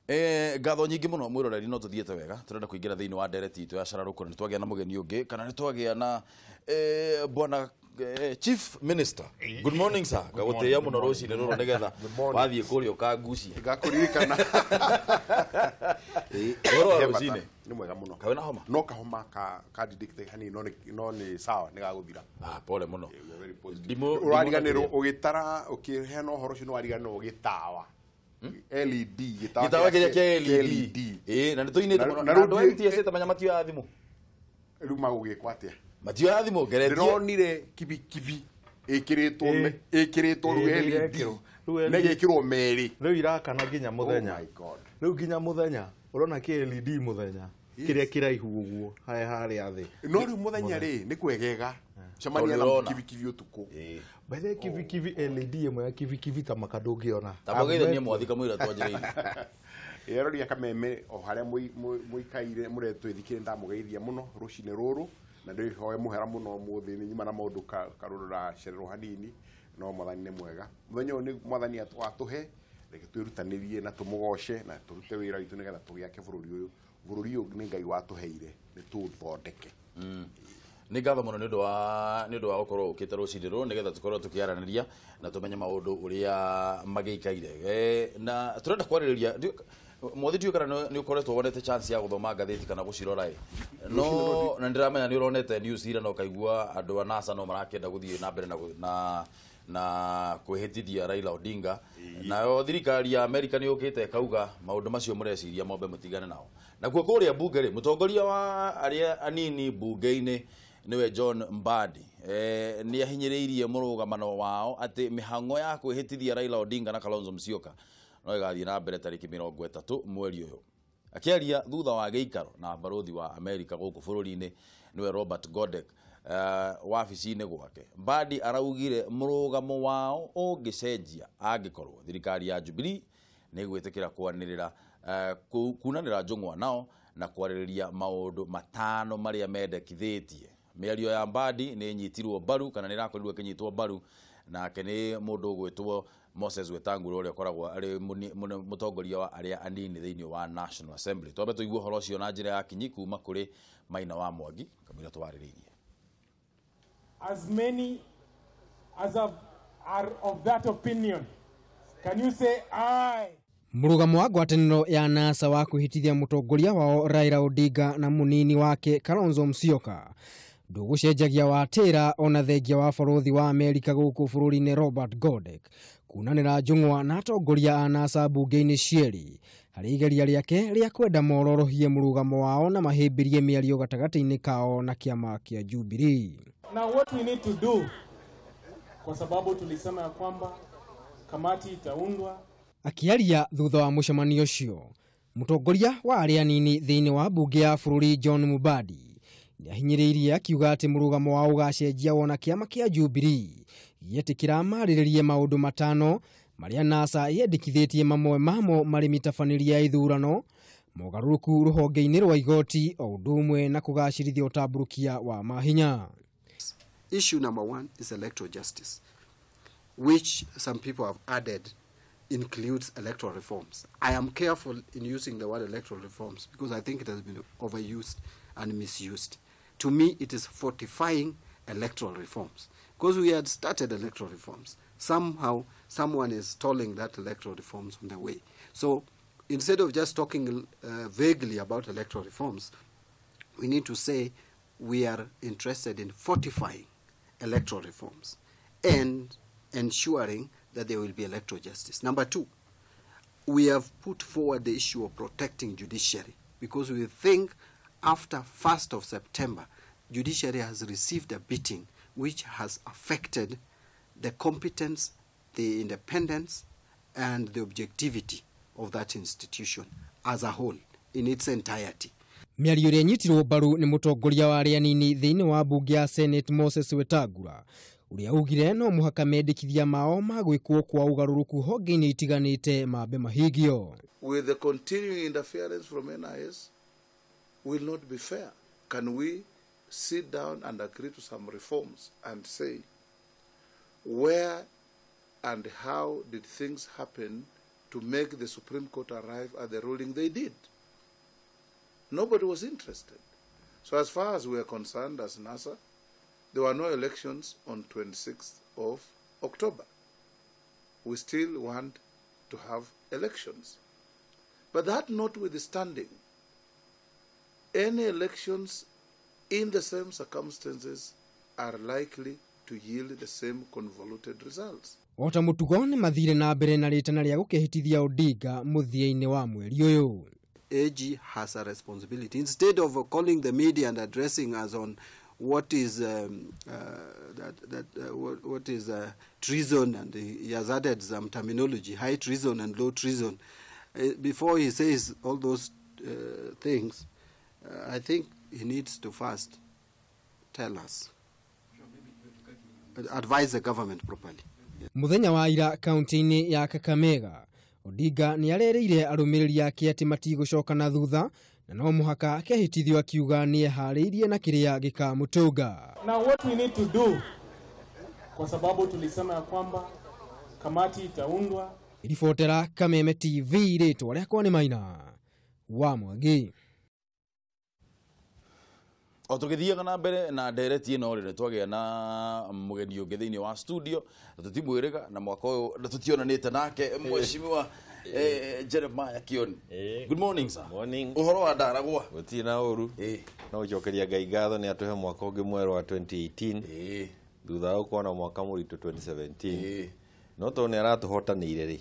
Ngatho nyingĩ mũno mwĩroreri, no tũthiĩte wega. Tũrenda kũingĩra thĩinĩ wa ndereti itũ ya cara rũkũ. Nĩ twagĩa na mũgeni ũngĩ kana nĩ twagĩa na bwana Chief Minister. Good morning, sir. Ngagũtĩĩa mũno rũcinĩ rũrũ nĩgetha wathiĩ kũrĩa ũkangucia. Ngakũririkana. Ũhoro wa rũcinĩ? Nĩ mwega mũno. Kawe na homa? No kahoma ka kandindĩkĩte hanini, no nĩ sawa, nĩ gagũthira. Ah, pole mũno. We are very positive. Ndimũ. Ũrariganĩrwo ũgĩtara ũkĩheana ũhoro ũcio, nĩ wariganĩrwo gĩtawa LED, gĩtawa kĩrĩa kĩa LED. Ĩĩ, na nĩ tũinĩte mũno na na rĩu andũ a NTSA tamenya matioyaga thimũ. Rĩu magũgĩkwo atĩa? Matioyaga thimũ ngeretie. Ndĩronire kibikibi ĩkĩrĩtwo ĩkĩrĩtwo rĩu Ĩĩ, LED. nĩirekĩrwo. Rĩu Na LED. ĩgekĩrwo merĩ. Rĩu irakana nginya mũthenya. Oh my God. Rĩu nginya mũthenya ũrona kĩ LED mũthenya kĩrĩa kĩraihu ũguo harĩa harĩa thĩ. No rĩu mũthenya rĩ nĩ kwegega cemania Tondũ na ũrona. kibikibi ũtukũ. By the way, kibikibi LED ĩmwe ya kibikibi ta maka ndũngĩona. Tamũgeithanie mwathi kamũira twanjĩrĩirie. Erori akameme o harĩa mũikaire mũretwĩthikĩre, ndamũgeithia mũno rũcinĩ rũrũ na ndĩhoe mũhera mũno. Ũmũthĩ nĩ nyuma na maũndũ karũrũ racererwo hanini, no Mwathani nĩ mwega. Mũthenya ũyũ nĩ Mwathani atũhe, reke twĩrutanĩrie na tũmũgoce na tũrute wĩra witũ nĩgetha tũgĩake bũrũri ũyũ. Bũrũri ũyũ nĩ Ngai watũheire, nĩ tũũthondeke. Nĩ ngatho mũno nĩ ũndũ wa gũkorwo ũkĩte rũcinĩ rũrũ nĩgetha tũkorwo tũkĩaranĩria na tũmenye maũndũ ũrĩa magĩikaire. Na tũrenda kwarĩrĩria mwathi, ndiũĩ kana nĩ ũkoretwo wonete chance ya gũthoma ngathĩti kana gũcirora ĩ, no na nĩndĩramenya nĩ ũronete news ira na ũkaigua andũ a NASA no marakĩenda gũthiĩ na mbere na kwĩhĩtithia Raila Odinga, nayo thirikari ya Amerika nĩ yũkĩte ĩkauga maũndũ macio mũreciria mombe mũtigane nao. Nakuo kũrĩa mbunge rĩ, mũtongoria wa arĩa anini mbunge-inĩ nĩwe John Mbadi nĩ ahinyĩrĩirie mũrũgamano wao atĩ mĩhang'o ya kwĩhĩtithia Raila Odinga na Kalonzo Musyoka no ĩgathiĩ na mbere tarĩki 30 mweri ũyũ. Akĩaria thutha wa gĩikaro na barũthi wa Amerika gũkũ bũrũri-inĩ nĩwe Robert Godek wabici-inĩ gwake, Mbadi araugire mũrũgamo wao ũngĩcenjia angĩkorwo thirikari ya Jubilee nĩ ĩgwĩtĩkĩra kwanĩrĩra kunanĩra njũng'wa nao na kwarĩrĩria maũndũ matano marĩa mendekithĩtie. Mĩario ya Mbadi nĩ ĩnyitirwo mbaru kana nĩ ĩrakorirwo ĩkĩnyitwo mbaru nake nĩ mũndũ ũgwĩtwo Moses Wetangula ũrĩa ũkoragwo arĩ mũtongoria wa arĩa anini thĩinĩ wa National Assembly. Twambe tũigue ũhoro ũcio na njĩra ya kinyi kuma kũrĩ Maina wa Mwangi kamũira twarĩrĩirie. As many as are of that opinion, can you say aye? Mũrũgamo wa ngwatanĩro ya NASA wa kwĩhĩtithia mũtongoria wao Raila Odinga na mũnini wake Kalonzo Musyoka ndũgũcenjagia watĩra ona thengia wa barũthi wa Amerika gũkũ bũrũri-inĩ Robert Godek kunanĩra njũng'wa na atongoria a NASA mbunge-inĩ cierĩ harĩ igeria rĩake rĩa kwenda mororohie mũrũgamo wao na mahĩmbĩrie mĩario gatagatĩ-inĩ kao na kĩama kĩa Jubilee. Now what we need to do, kwa sababu tulisema ya kwamba kamati itaundwa. Akĩaria thutha wa mũcemanio ũcio, mũtongoria wa arĩa anini thĩinĩ wa mbunge ya bũrũri John Mbadi nĩahinyĩrĩirie akiuga atĩ mũrũgamo wao ũgacenjia wona kĩama kĩa Jubilee gĩetĩkĩra marĩrĩrie maũndũ matano marĩa NASA yendekithĩtie, mamwe mamo marĩ mĩtabanĩrie ya ithurano, mogarũrũku rũhonge-inĩ rwa igoti o ũndũ ũmwe na kũgacĩrithia ũtambũrũkia wa mahinya. Issue number one is electoral justice, which some people have added includes electoral reforms. I am careful in using the word electoral reforms because I think it has been overused and misused. To me, it is fortifying electoral reforms because we had started electoral reforms. Somehow, someone is stalling that electoral reforms on the way. So instead of just talking vaguely about electoral reforms, we need to say we are interested in fortifying electoral reforms and ensuring that there will be electoral justice. Number two, we have put forward the issue of protecting judiciary because we think after 1st of September, judiciary has received a beating which has affected the competence, the independence, and the objectivity of that institution as a whole in its entirety. Mĩario ĩrĩa ĩnyitirwo mbaru nĩ mũtongoria wa arĩa anini thĩinĩ wa mbunge ya Senate Moses Wetangula ũrĩa ugire no mũhaka mendekithia mao ma gwĩkwo kwa ũgarũrũku honge-inĩ itiganĩte mambe mahingio. With the continuing interference from NIS will not be fair. Can we sit down and agree to some reforms and say where and how did things happen to make the Supreme Court arrive at the ruling they did? Nobody was interested. So as far as we are concerned as NASA, there were no elections on 26th of October. We still want to have elections. But that notwithstanding, any elections in the same circumstances are likely to yield the same convoluted results. Ota mutugo nĩ mathire na mbere na rĩtana rĩa gũkĩhĩtithia Odinga mũthia-inĩ wa mweri ũyũ. AG has a responsibility. Instead of calling the media and addressing us on what is what is treason, and he has added some terminology, high treason and low treason. Before he says all those things, I think he needs to first tell us, advise the government properly. Muthenya wa ira kaunti-inĩ ya Kakamega, Odinga nĩ arereire arũmĩrĩri ake atĩ matigũcoka na thutha na no mũhaka akehĩtithio akiuga nĩ eharĩirie na kĩrĩa gĩkamũtũnga. Now what we need to do, kwa sababu tulisema ya kwamba kamati itaundwa. Ribotera Kameme TV, rĩtwa rĩakwa nĩ Maina wa Mwangi. O tũgĩthiaga na mbere na ndereti ĩno rĩ, nĩtwagĩa na mũgeni ũngĩ thĩinĩ wa studio na tũtimwĩrĩga na mwaka ũyũ na tũtionanĩte nake, Mheshimiwa Jeremiah Kioni. Good morning, sir. Morning. Ũhoro wa Ndaragwa? Gũtirĩ na ũru. No gũcokeria Ngai ngatho nĩ atũhe mwaka ũngĩ mwerũ wa 2018. Thutha wa gũkorwo na mwaka mũritũ 2017. No tondũ nĩ aratũhotanĩire rĩ,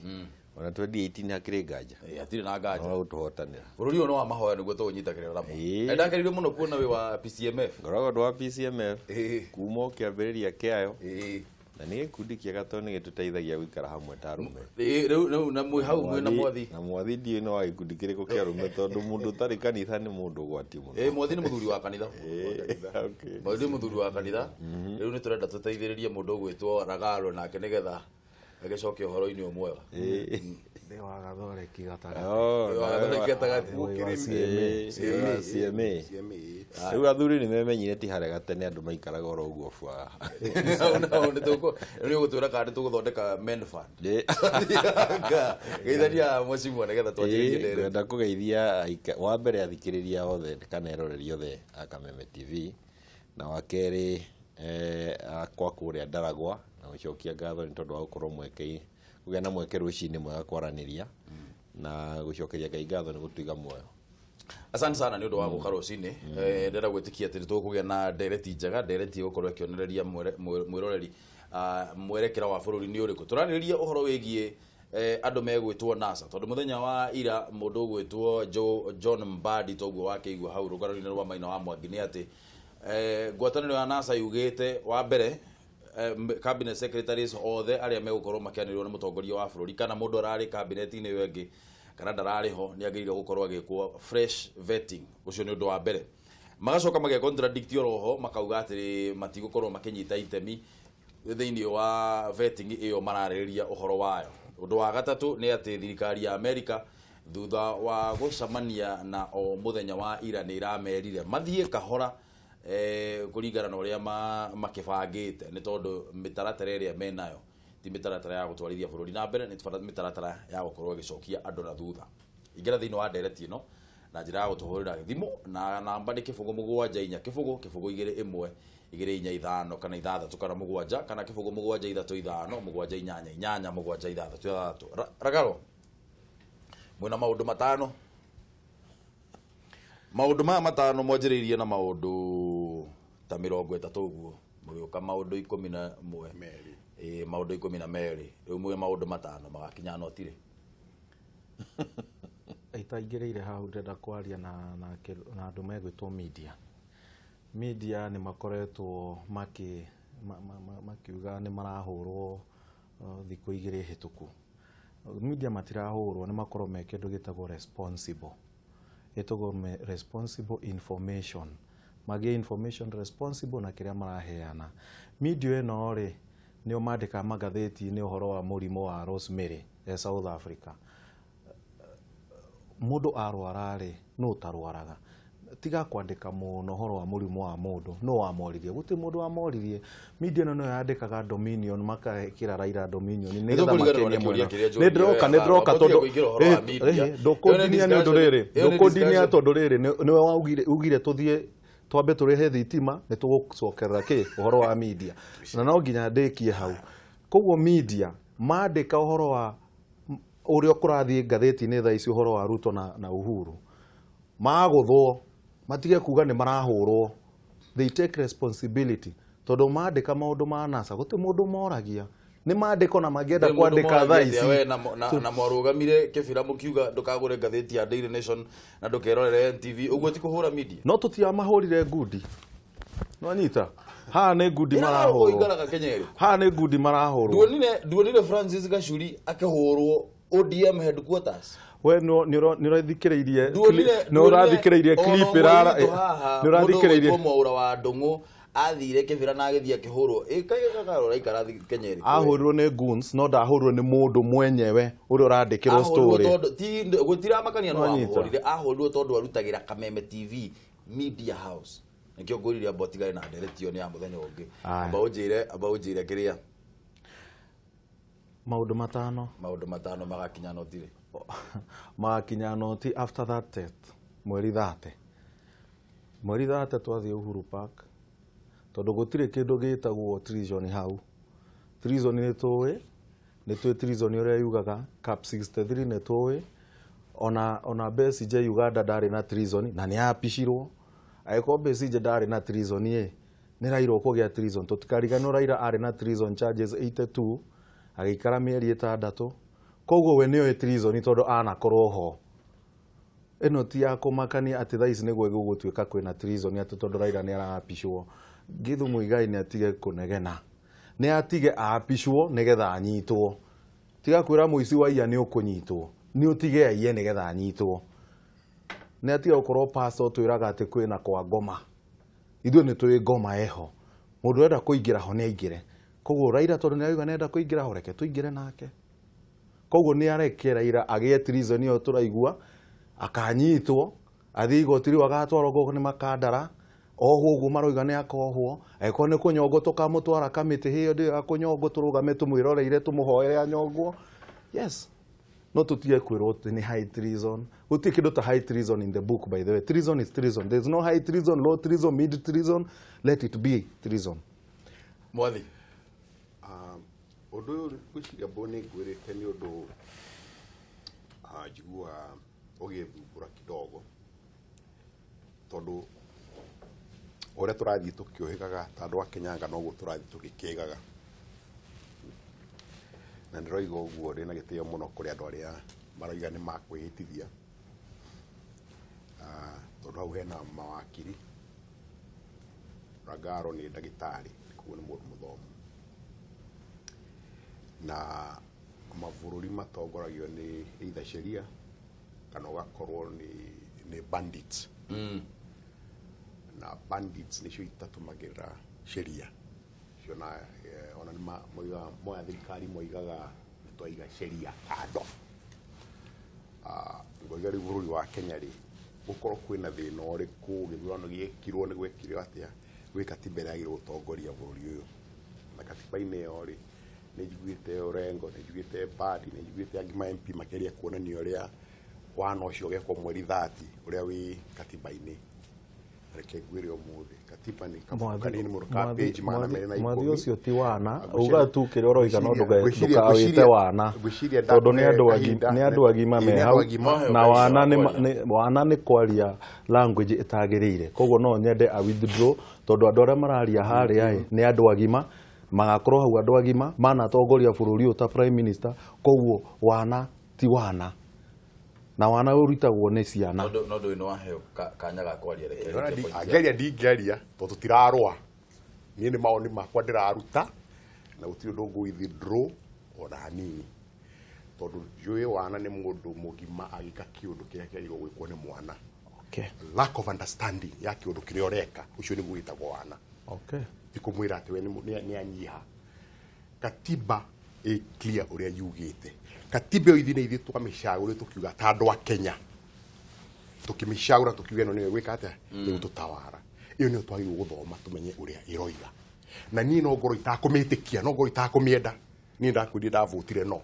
ona 2018 hakĩrĩ nganja. Hatirĩ na nganja. No gũtũhotanĩra. Bũrũri ũyũ nĩ wa mahoya nĩguo tũũnyitagĩrĩra namo. Nĩndakeneire mũno kuona wĩ wa PCMF. Ngoragwo ndĩ wa PCMF kuma o kĩambĩrĩria kĩayo. Na nĩ gĩkundi kĩega tondũ nĩ gĩtũteithagia gũikara hamwe ta arũme. Rĩu na mwĩ hau mwĩ na Mwathi. Na Mwathi ndiũĩ nĩ wa gĩkundi kĩrĩkũ kĩa arũme tondũ mũndũ ũtarĩ kanitha nĩ mũndũ ũgwati mũno. Mwathi nĩ mũthuri wa kanitha. Mwathi nĩ mũthuri wa kanitha. Rĩu nĩ tũrenda tũteithĩrĩrie mũndũ ũgwĩtwo Ragaro nake nĩgetha agĩcoke ũhoro-inĩ ũyũ mwega. Ndĩ wa Gathoreki gatagatĩ. Ndĩ wa Gathoreki gatagatĩ. CMA. Rĩu athuri nĩ memenyire ti harĩa gatene andũ maikaraga oro ũguo bwa. Rĩu ũgũtwĩra kana nĩtũgũthondeka men fund. Geithania mheshimiwa nĩgetha twanjĩrĩrie ndereti. Ngwenda kũgeithia wa mbere athikĩrĩria othe kana eroreri othe a Kameme TV, na wa kerĩ akwa kũrĩa Ndaragwa, na gũcokia ngatho nĩ tondũ wa gũkorwo mweke kũgĩa na mweke rũcinĩ mwega kwaranĩria na gũcokeria Ngai ngatho nĩ gũtuiga muoyo. Asante sana nĩ ũndũ wa gũka rũcinĩ. Ndĩrenda gwĩtĩkia atĩ nĩtũkũgĩa na ndereti njega, ndereti ĩgũkorwo ĩkĩonereria mwĩroreri mwerekera wa bũrũri nĩ ũrĩkũ. Tũrarĩrĩria ũhoro wĩgiĩ andũ megwĩtwo NASA tondũ mũthenya wa ira mũndũ ũgwĩtwo John Mbadi toguo wakĩigua hau rũgano-inĩ rwa Maina wa Mwangi nĩ atĩ ngwatanĩro ya NASA yugĩte wa mbere cabinet secretaries othe arĩa megũkorwo makĩanĩrĩrwo nĩ mũtongoria wa bũrũri kana mũndũ ararĩ cabinet-inĩ ĩyo ĩngĩ kana ndararĩ ho nĩ agĩrĩire gũkorwo agĩkwo fresh vetting. Ũcio nĩ ũndũ wa mbere. Magacoka mage contradict oroho makauga atĩ matigũkorwo makĩnyita itemi thĩinĩ wa vetting ĩyo mararĩrĩria ũhoro wayo. Ũndũ wa gatatũ nĩ atĩ thirikari ya Amerika thutha wa gũcemania na o mũthenya wa ira nĩ ĩramerire mathiĩ kahora kũringana na ũrĩa makĩbangĩte nĩ tondũ mĩtaratara ĩrĩa menayo ti mĩtaratara ya gũtwarithia bũrũri na mbere, nĩ mĩtaratara ya gũkorwo ĩgĩcokia andũ na thutha. Ingĩra thĩinĩ wa ndereti ĩno na njĩra ya gũtũhũrĩra thimũ na namba nĩ 0 7 4 0 0 2 1 2 4 5 kana 6 kana 7 kana 0 7 3 5 7 8 8 7 6 6. Ragaro mwĩna maũndũ matano. Maũndũ maya matano mwanjĩrĩirie na maũndũ ta 30 ũguo mũgĩũka maũndũ 11 maũndũ 12 rĩu mwĩ maũndũ matano magakinya notirĩ. Itaingĩrĩire hau ndĩrenda kwaria na andũ megwĩtwo media. Media nĩ makoretwo makiuga nĩ marahũrwo thikũ igĩrĩ hĩtũku. Media matirahũrwo, nĩ makorwo me kĩndũ gĩtagwo responsible. Ĩtagwo responsible information. Magĩe information responsible na kĩrĩa maraheana. Media ĩno rĩ nĩo mandĩkaga magathĩti-inĩ ũhoro wa mũrimũ wa Rosemary e South Africa. Mũndũ arwara rĩ nũ ũtarwaraga? Tiga kwandĩka mũno ũhoro wa mũrimũ wa mũndũ no wamoririe gũtirĩ mũndũ wamoririe. Media ĩno nĩyo yandĩkaga Dominion, makekĩra Raila Dominion nĩgetha makenie mwena. Nĩ ndĩroka tondũ ndũkũndinia nĩ ũndũ rĩrĩ, ndũkũndinia tondũ rĩrĩ nĩwe ugire tũthiĩ twambe tũrĩhe thitima nĩ tũgũcokerera kĩ ũhoro wa media, na no nginya ndĩkie hau. Koguo media mandĩka ũhoro wa ũrĩa kũrathiĩ ngathĩti-inĩ thaa ici ũhoro wa Ruto na Uhuru, magũthwo matige kuga nĩ marahũrwo. They take responsibility tondũ mandĩka maũndũ ma NASA gũtirĩ mũndũ moragia, nĩ mandĩko na mangĩenda kwandĩka thaa ici. Na mwarũgamire Kĩbira mũkiuga ndũkagũre ngathĩti ya Daily Nation na ndũkerorere NTV, ũguo ti kũhũra media. No tũtiamahũrire ngundi, no nyita haha nĩ ngundi marahũrwo, haha nĩ ngundi marahũrwo. Nduonire Francis Gachuri akĩhũrwo ODM headquarters. We nĩ ũrathikĩrĩirie, nĩ ũrathikĩrĩirie clip ĩrara, nĩ ũrathikĩrĩirie Mwaura wa Ndung'u athire Kĩbira na agĩthiĩ akĩhũrwo. Ĩkaigakaga ũraikara Kenya ĩrĩkũ? Ahũrirwo nĩ goons, no ndahũrirwo nĩ mũndũ mwenyewe ũrĩa ũrandĩkĩrwo story. Gũtiramakania no ahũrire, ahũrirwo tondũ arutagĩra Kameme TV Media House. Nĩkĩo ngũririe amba ũtigane na ndereti ĩyo nĩ ya mũthenya ũngĩ. Amba ũnjĩre kĩrĩa maũndũ matano, maũndũ matano magakinya noti rĩ, magakinya noti after that test mweri 30, mweri 30 twathiĩ Uhuru Park tondũ gũtirĩ kĩndũ gĩtagwo treason hau. Treason nĩ tũĩ, nĩ tũĩ treason ũrĩa yugaga, Cap 63 nĩ tũĩ, ona Besigye Uganda ndarĩ na treason na nĩ apicirwo. Angĩkorwo Besigye ndarĩ na treason ĩ, nĩ Raila ũkũgĩa treason. Tũtikariganĩrwo Raila arĩ na treason charges 82 agĩikara mĩeri 6. Koguo we nĩoĩ treason tondũ anakorwo ho. Ĩno ti ya kũmakania atĩ thaa ici nĩguo gũgũtuĩka kwĩna treason atĩ tondũ Raila nĩ arapicwo. Githu Muigai nĩ atige kũnegena, nĩ atige apicwo nĩgetha anyitwo. Tiga kwĩra mũici wa iya nĩ ũkũnyitwo, nĩ ũtige aiye nĩgetha anyitwo. Nĩ atige gũkorwo pastor twĩraga atĩ kwĩna kwa ngoma, ithuĩ nĩ tũĩ ngoma eho, mũndũ ũrenda kũingĩra ho nĩ aingĩre. Koguo Raila tondũ nĩ arauga nĩarenda kũingĩra ho, reke tũingĩre nake. Koguo nĩ areke Raila agĩe treason ĩyo tũraigua, akanyitwo athiĩ igoti rĩu agatwarwo gũkũ nĩ Makandara, ohwo ũguo maroiga nĩ akohwo. Angĩkorwo nĩ kũnyongwo tũkamũtwara kamĩtĩ ĩyo ndĩyo ya kũnyongwo, tũrũgame tũmwĩroreire tũmũhoere anyongwo. Yes, no tũtige kwĩrwo atĩ nĩ high treason. Gũtirĩ kĩndũ ta high treason in the book, by the way. Treason is treason. There is no high treason, low treason, mid treason. Let it be treason. Mwathi, ũndũ ũyũ ngwĩciria mbũ nĩ ngwĩrĩte nĩ ũndũ njiguaga ũgĩthumbũra kidogo, tondũ ũrĩa tũrathiĩ tũkĩũhĩgaga ta andũ a Kenya noguo tũrathiĩ tũgĩkĩgaga. Na ndĩroiga ũguo ndĩna gĩtĩo mũno kũrĩ andũ arĩa maroiga nĩ makwĩhĩtithia, tondũ hau hena mawakiri, Rangaro nĩ ndagĩtarĩ, koguo nĩ mũndũ mũthomu, na mabũrũri matongoragio nĩ either sheria kana ũgakorwo nĩ bandits. Na bandits nĩcio itatũmagĩra sheria ciona, ona nĩ moigaga moya thirikari moigaga nĩ twaiga sheria kando. Ngoiga rĩu bũrũri wa Kenya rĩ, gũkorwo kwĩna thĩna ũrĩkũ, gĩthurano gĩekirwo nĩ gwekirwo atĩa, gwĩ katiba ĩrĩa yagĩrĩirwo gũtongoria bũrũri ũyũ. Na katiba-inĩ ĩyo rĩ, nĩ njiguĩte Orengo, nĩ njiguĩte Mbadi, nĩ njiguĩte angĩ ma MP makĩgeria kuonania ũrĩa wana ũcio ũgekwo mweri 30 ũrĩa wĩ katiba-inĩ. Reke ngwĩre ũmũthĩ katiba nĩ kabuku kanini mũno ka page 210. Mwathi ũcio ti wana, uga tu kĩrĩa ũroiga no ndũkawĩte wana, tondũ nĩ andũ agima me hau, na wana nĩ kwaria language ĩtagĩrĩire. Koguo no nyende a withdraw tondũ andũ arĩa mararia harĩa nĩ andũ agima, magakorwo hau andũ agima manatongoria bũrũri ũyũ ta prime minister. Koguo wana ti wana, na wana ũrutagwo nĩ ciana. No ndũĩ nĩ waheo kanya ga kwaria, reke angĩaria ndingĩaria tondũ tũtirarũa. Niĩ nĩ mawoni makwa ndĩraruta na gũtirĩ ũndũ ngũ withdraw ona hanini, tondũ njũĩ wana nĩ mũndũ mũgima agĩka kĩũndũ kĩrĩa kĩagĩrĩirwo gwĩkwo nĩ mwana. Lack of understanding ya kĩũndũ kĩrĩa ũreka, ũcio nĩguo wĩtagwo wana. Ti kũmwĩra atĩ we nĩ anyiha. Katiba ĩ clear ũrĩa yugĩte. Katiba ĩyo ithuĩ nĩ ithuĩ twamĩcagũrire tũkiuga ta andũ a Kenya Tukĩmĩcagũra tũkiuga ĩno nĩyo ĩgwĩka atĩa, ĩgũtũtawara. Ĩyo nĩyo twagĩrĩirwo gũthoma tũmenye ũrĩa ĩroiga. Na niĩ no ngorwo itakũmĩtĩkia, no ngorwo itakũmĩenda. Niĩ ndakwĩrire ndavotire no.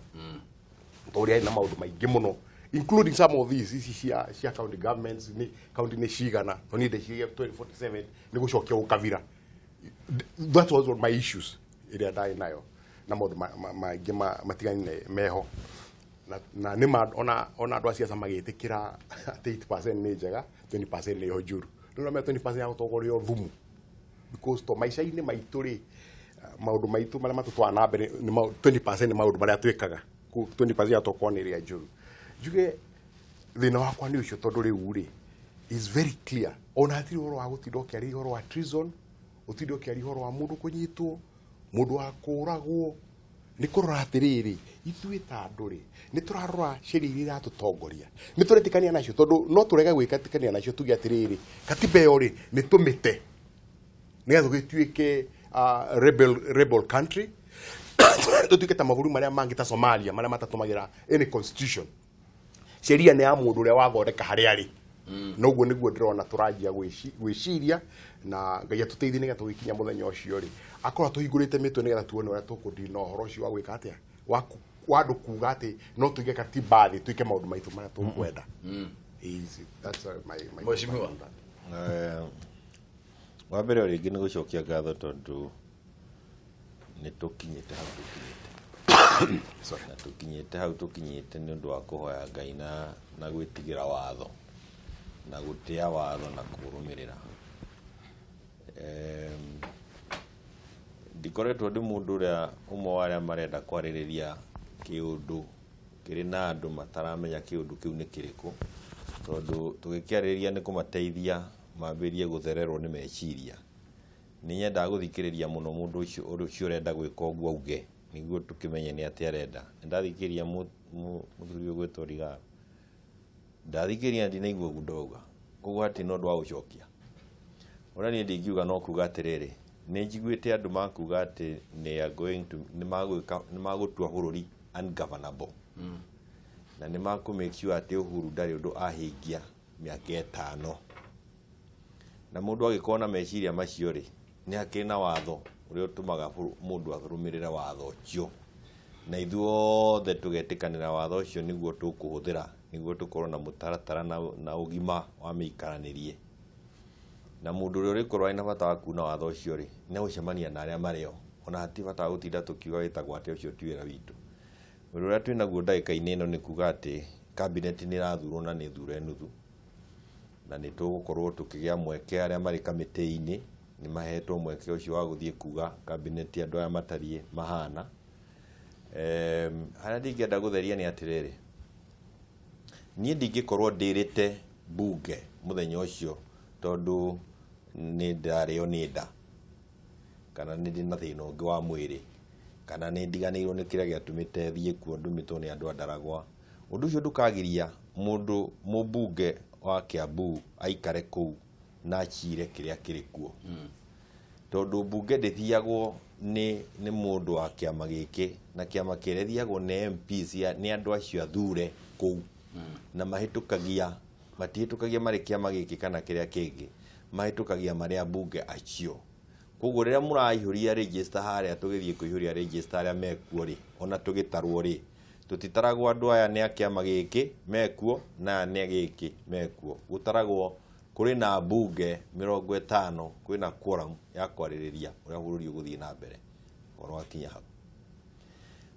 Tondũ yarĩ na maũndũ maingĩ mũno, including some of these ici cia county governments, nĩ county nĩ cigana. To niĩ ndeciria 2047 nĩ gũcokia ũkabira. That was one of my issues ĩrĩa ndarĩ nayo, na maũndũ maingĩ matiganine meho. Na nĩ ma ona andũ a ciaca magĩtĩkĩra atĩ 80% nĩ njega, 20% nĩyo njũru. Rĩu ũramenya 20% ya gũtongoria thumu, because to maica-inĩ maitũ rĩ, maũndũ maitũ marĩa matũtwara na mbere nĩ 20% nĩ maũndũ marĩa twĩkaga. 20% ya tokorwo nĩ ĩrĩa njũru. Njuge thĩna wakwa nĩ ũcio, tondũ rĩu rĩ is very clear, ona hatirĩ ũhoro wa gũtinda ũkĩaria ũhoro wa treason, ũtinde ũkĩaria ũhoro wa mũndũ kũnyitwo, mũndũ wa kũragwo. Nĩ kũrora atĩrĩrĩ, ithuĩ ta andũ rĩ, nĩ tũrarora sheria iria iratũtongoria, nĩ tũretĩkania nacio? Tondũ no tũrege gwĩtĩkania nacio, tuge atĩrĩrĩ, katiba ĩyo rĩ, nĩ tũmĩte nĩgetha tũgĩtuĩke rebel country, tũtuĩke ta mabũrũri marĩa mangĩ ta Somalia, marĩa matatũmagĩra any constitution. Sheria nĩ ya mũndũ ũrĩa wathondeka harĩa arĩ. Noguo nĩguo ndĩrona tũranjia gwĩciria, na Ngai atũteithie nĩgetha tũgĩkinya mũthenya ũcio rĩ, akorwo tũhingũrĩte mĩtwe nĩgetha tuone ũrĩa tũkũdeal na ũhoro ũcio wa gwĩka atĩa, wa andũ kuga atĩ no tũige katiba thĩ twĩke maũndũ maitũ marĩa tũkwenda. Easy. That's my Mheshimiwa. Wa mbere o rĩngĩ nĩ gũcokia ngatho tondũ nĩ tũkinyĩte hau tũkinyĩte. Sorry. Na tũkinyĩte hau tũkinyĩte nĩ ũndũ wa kũhoya Ngai na gwĩtigĩra watho na gũtĩa watho na kũrũmĩrĩra. Ndikoretwo ndĩ mũndũ ũrĩa ũmwe wa arĩa marenda kwarĩrĩria kĩũndũ kĩrĩ na andũ mataramenya kĩũndũ kĩu nĩ kĩrĩkũ, tondũ tũgĩkĩarĩrĩria nĩ kũmateithia mambĩrĩrie gũthererwo nĩ meciria. Nĩ nyendaga gũthikĩrĩria mũno mũndũ ũcio ũcio ũrenda gwĩka ũguo auge, nĩguo tũkĩmenye nĩ atĩa arenda. Nĩ ndathikĩrĩria mũthuri ũgwĩtwo Rigaro, ndathikĩrĩria ndinaigua ũguo ndauga, koguo hatirĩ na ũndũ wa gũcokia. Ũrĩa niĩ ndingiuga no kuga atĩrĩrĩ, nĩ njiguĩte andũ makuga atĩ they are going to, nĩ magwĩka, nĩ magũtua bũrũri ungovernable, na nĩ makũ make sure atĩ Uhuru ndarĩ ũndũ ahingia mĩaka 5. Na mũndũ agĩkorwo na meciria macio rĩ, nĩ hakĩrĩ na watho ũrĩa ũtũmaga mũndũ arũmĩrĩre watho ũcio, na ithuothe tũgetĩkanĩra watho ũcio nĩguo tũkũhũthĩra nĩguo tũkorwo na mũtaratara na ũgima wa mĩikaranĩrie. Na mũndũ ũrĩa ũrĩkorwo arĩ na bata wa kuna watho ũcio rĩ, nĩ egũcemania na arĩa marĩ o, ona hatirĩ bata wa gũtinda tũkiuga wĩtagwo atĩa, ũcio ti wĩra witũ. Ũndũ ũrĩa twĩnaguo ndagĩka-inĩ ĩno nĩ kuga atĩ cabinet nĩ ĩrathurwo na nĩ thure nuthu, na nĩ tũgũkorwo tũkĩgĩa mweke, arĩa marĩ kamĩtĩ-inĩ nĩ mahetwo mweke ũcio wa gũthiĩ kuga cabinet andũ aya matariĩ mahana. Harĩa ndingĩenda gũtheria nĩ atĩrĩrĩ, niĩ ndingĩkorwo ndĩrĩte bunge mũthenya ũcio tondũ nĩ ndarĩo nĩ nda, kana nĩ ndĩ na thĩna ũngĩ wa mwĩrĩ, kana nĩ ndiganĩirwo nĩ kĩrĩa gĩatũmĩte thiĩ kuo ndũmĩtwo nĩ andũ a Ndaragwa. Ũndũ ũcio ndũkagiria mũndũ mũmbunge wa Kiambu aikare kũu na acire kĩrĩa kĩrĩ kuo, tondũ mbunge ndĩthiagwo nĩ mũndũ wa kĩama gĩkĩ na kĩama kĩrĩa, ĩthiagwo nĩ MPs, nĩ andũ acio athure kũu, na mahĩtũkagia, matihĩtũkagia marĩ kĩama gĩkĩ kana kĩrĩa kĩngĩ, mahĩtũkagia marĩ ambunge acio. Koguo rĩrĩa mũraihũria register harĩa, tũgĩthiĩ kũihũria register arĩa mekuo rĩ, ona tũgĩtarwo rĩ, tũtitaragwo andũ aya nĩ a kĩama gĩkĩ mekuo na aya nĩ a gĩkĩ mekuo. Gũtaragwo kũrĩ na mbunge 50, kwĩna quorum ya kwarĩrĩria ũrĩa bũrũri ũgũthiĩ na mbere ũhoro wakinya hau.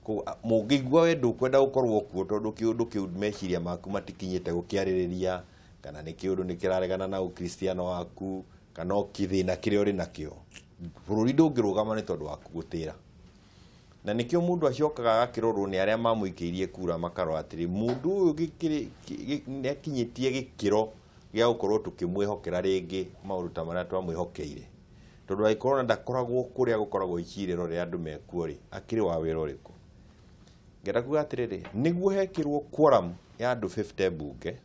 Koguo mũngĩigua we ndũkwenda gũkorwo kuo tondũ kĩũndũ kĩu meciria maku matikinyĩte gũkĩarĩrĩria, kana nĩ kĩũndũ nĩ kĩraregana na ũkristiano waku, kana o kĩthĩna kĩrĩa ũrĩ nakĩo, bũrũri ndũngĩrũgama nĩ tondũ waku gũtĩra. Na nĩkĩo mũndũ acokaga agakĩrorwo nĩ arĩa mamũikĩirie kura, makarora atĩrĩ, mũndũ ũyũ nĩ akinyĩtie gĩkĩro gĩa gũkorwo tũkĩmwĩhokera rĩngĩ maũndũ ta marĩa twamwĩhokeire, tondũ angĩkorwo na ndakoragwo kũrĩa gũkoragwo icirĩro rĩa andũ mekuo rĩ, akĩrĩ wa wĩra ũrĩkũ? Ngenda kuga atĩrĩrĩ, nĩguo hekĩrwo quorum ya andũ 50 mbunge,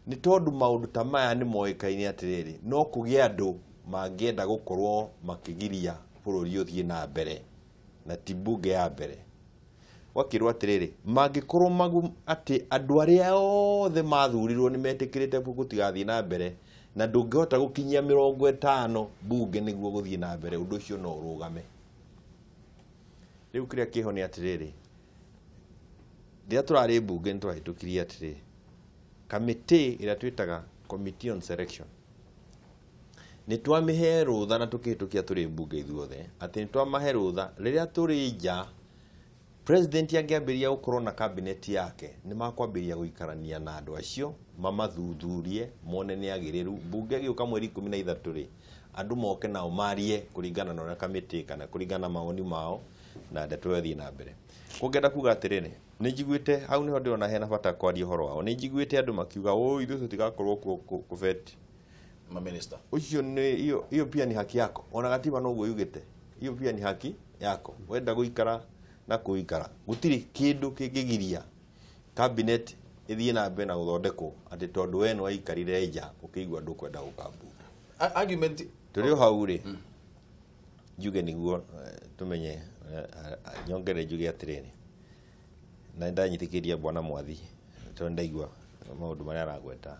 nĩ tondũ maũndũ ta maya nĩ moĩkaine atĩrĩrĩ, no kũgĩe andũ mangĩenda gũkorwo makĩgiria bũrũri ũthiĩ na mbere, na ti mbunge ya mbere. Gwakĩrwo atĩrĩrĩ, mangĩkorwo magu atĩ andũ arĩa othe mathurirwo nĩ metĩkĩrĩte gũtigathiĩ na mbere, na ndũngĩhota gũkinyia 50 bunge nĩguo gũthiĩ na mbere, ũndũ ũcio no ũrũgame. Rĩu kĩrĩa kĩho nĩ atĩrĩrĩ, rĩrĩa tũrarĩ mbunge nĩ twahĩtũkirie atĩrĩ, kamĩtĩ ĩrĩa twĩtaga Committee on Selection, nĩ twamĩhe rũtha na tũkĩhĩtũkia tũrĩ mbunge ithuothe atĩ nĩ twamahe rũtha rĩrĩa tũrĩ nja, president angĩambĩrĩria gũkorwo na cabinet yake nĩ makwambĩrĩria gũikarania na andũ acio mamathuthurie mone nĩ agĩrĩru. Mbunge ĩgĩũka mweri 13 rĩ, andũ moke nao marie kũringana na ũrĩa kamĩtĩ kana kũringana na mawoni mao, na ndeto ĩyo ĩthiĩ na mbere. Kũngĩenda kuga atĩrĩrĩ, nĩ njiguĩte hau nĩho ndĩrona hena bata kwaria ũhoro wao, nĩ njiguĩte andũ makiuga ũ ithuĩ tũtigakorwo kuo kũbeti maminista ucio nĩ hiyo pia ni haki yako, ona gatiba noguo yugĩte, hiyo pia ni haki yako, wenda gũikara na kũikara, gũtirĩ kĩndũ kĩngĩgiria cabinet ĩthiĩ na mbere na gũthondekwo atĩ tondũ we nĩwaikarire nja ũkĩigua ndũkwenda gũka mbunge. Argument tũrĩ o hau rĩ, njuge nĩguo tũmenye, nyongere njuge atĩrĩrĩ, na nĩndanyitĩkĩria bwana Mwathi tondũ ndaigua maũndũ marĩa aragweta.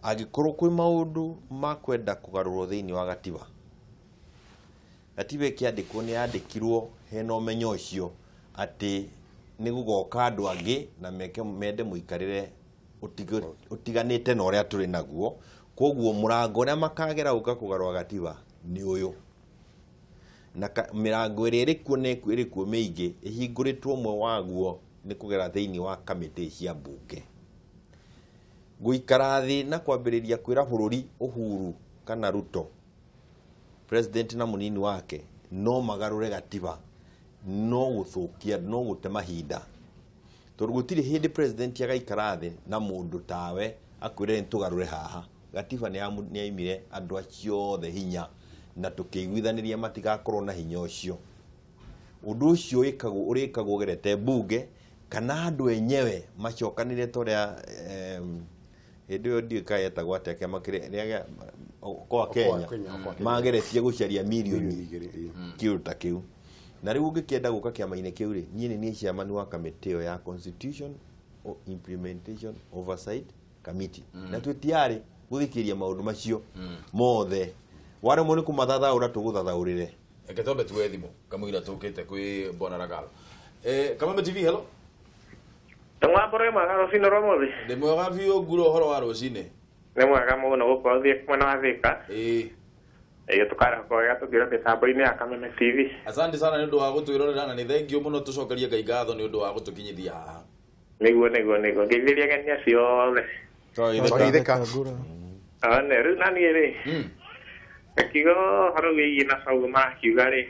Angĩkorwo kwĩ maũndũ ma kwenda kũgarũrwo thĩinĩ wa gatiba, gatiba ĩkĩandĩkwo nĩ yandĩkirwo hena ũmenyo ũcio atĩ nĩ gũgoka andũ angĩ na meke mende mũikarĩre ũtiganĩte na ũrĩa tũrĩ naguo, koguo mũrango ũrĩa makagera gũka kũgarũra gatiba nĩ ũyũ, na mĩrango ĩrĩa ĩrĩ kuo nĩ ĩrĩ kuo mĩingĩ ĩhingũrĩtwo ũmwe waguo nĩ kũgera thĩinĩ wa kamĩtĩ cia mbunge. Gũikara thĩ na kwambĩrĩria kwĩra bũrũri Uhuru kana Ruto, president na mũnini wake, no magarũre gatiba, no gũthũkia, no gũte mahinda, tondũ gũtirĩ hĩndĩ president agaikara thĩ na mũndũ tawe akwĩre nĩ tũgarũre haha. Gatiba nĩ yaimire andũ acio othe hinya na tũkĩiguithanĩria matigakorwo na hinya ũcio. Ũndũ ũcio ũrĩkagwo ũgerete mbunge kana andũ enyewe macokanĩre ta ũrĩa hĩndĩ ĩyo ndiũĩ kana yetagwo atĩa kĩama kĩrĩa Okoa Kenya mageretie gũcaria mirioni kĩndũ ta kĩu. Na rĩu ũngĩkĩenda gũka kĩama-inĩ kĩu rĩ, niĩ nĩ niĩ chairman wa kamĩtĩ ĩyo ya Constitution Implementation Oversight Committee, na twĩ tayari gũthikĩrĩria maũndũ macio mothe. Waremwo nĩ kũmathathaũra tũgũthathaũrĩre. Reke twambe tuoe thimũ kamũira tũkĩte kwĩ Bwana Ragalo. Kameme TV, hello. Ndamwambũra mwega rũcinĩ rwa mũthĩ. Ndĩ mwega biũ ngura ũhoro wa rũcinĩ. Nĩ mwega mũno gũkorwo thiĩ mwena wa Thika. Ĩĩ. Ĩĩ tũkarahũka wega tũngĩra mĩtambo-inĩ ya Kameme TV. Asante sana nĩ ũndũ wa gũtwĩrorera na nĩ thengio mũno tũcokerie Ngai ngatho nĩ ũndũ wa gũtũkinyithia haha. Nĩguo nĩguo nĩguo ngeithĩria ageni acio othe. Twageithĩka. One rĩu na niĩ rĩ, gakiuga ũhoro wĩgiĩ na Saul marakiuga rĩ,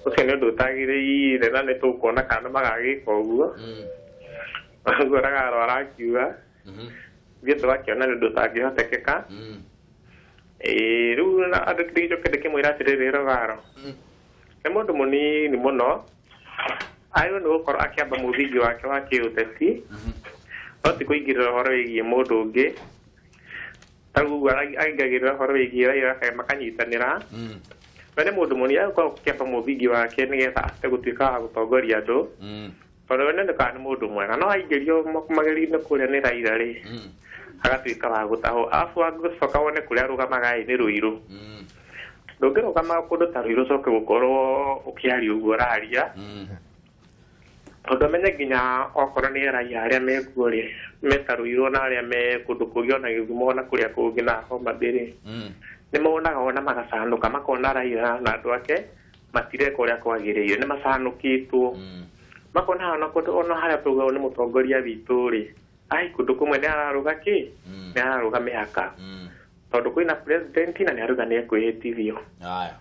ũcio nĩ ũndũ ũtagĩrĩire na nĩ tũkuona kana magagĩka ũguo. Ũguo Ragaro arakiuga ithuĩ tũgakĩona nĩ ũndũ ũtangĩhotekeka. Ĩĩ rĩu na andũ ndĩgĩcoke ndĩkĩmwĩra atĩrĩrĩ Ragaro nĩ mũndũ mũnini mũno, agĩrĩirwo nĩ gũkorwo akĩamba mũthingi wake wa kĩũteti, no ti kũingĩrĩra ũhoro wĩgiĩ mũndũ ũngĩ. Ta rĩu ũguo aingagĩrĩra ũhoro wĩgiĩ Raila makanyitanĩra. We nĩ mũndũ mũnini agĩkorwo akĩamba mũthingi wake nĩgetha ahote gũtuĩka wa gũtongoria andũ, tondũ we nĩonekaga nĩ mũndũ mwega, no aingĩrio magerio-inĩ kũrĩa nĩ Raila rĩ, agatuĩka wa gũtahwo. Arabu angĩcoka wone kũrĩa arũgamaga ĩ nĩ Ruiru. Ndũngĩrũgama kũndũ ta Ruiru ũcoke gũkorwo ũkĩaria ũguo ũraria, tondũ amenye nginya okorwo nĩ raia arĩa mekuo rĩ, meta Ruiru na arĩa me kũndũ kũngĩ ona Gĩthumo na kũrĩa kũngĩ na Homa Bay rĩ, nĩ monaga ona magacanũka, makona Raila na andũ ake matireka ũrĩa kwagĩrĩire, nĩ macanũkĩtwo. Makona ona kũndũ ona harĩa tauga nĩ mũtongoria witũ rĩ, ai kũndũ kũmwe nĩ ararũga kĩ, nĩ ararũga mĩhaka, tondũ kwĩna president na nĩ arauga nĩ ekwĩhĩtithio. Haya.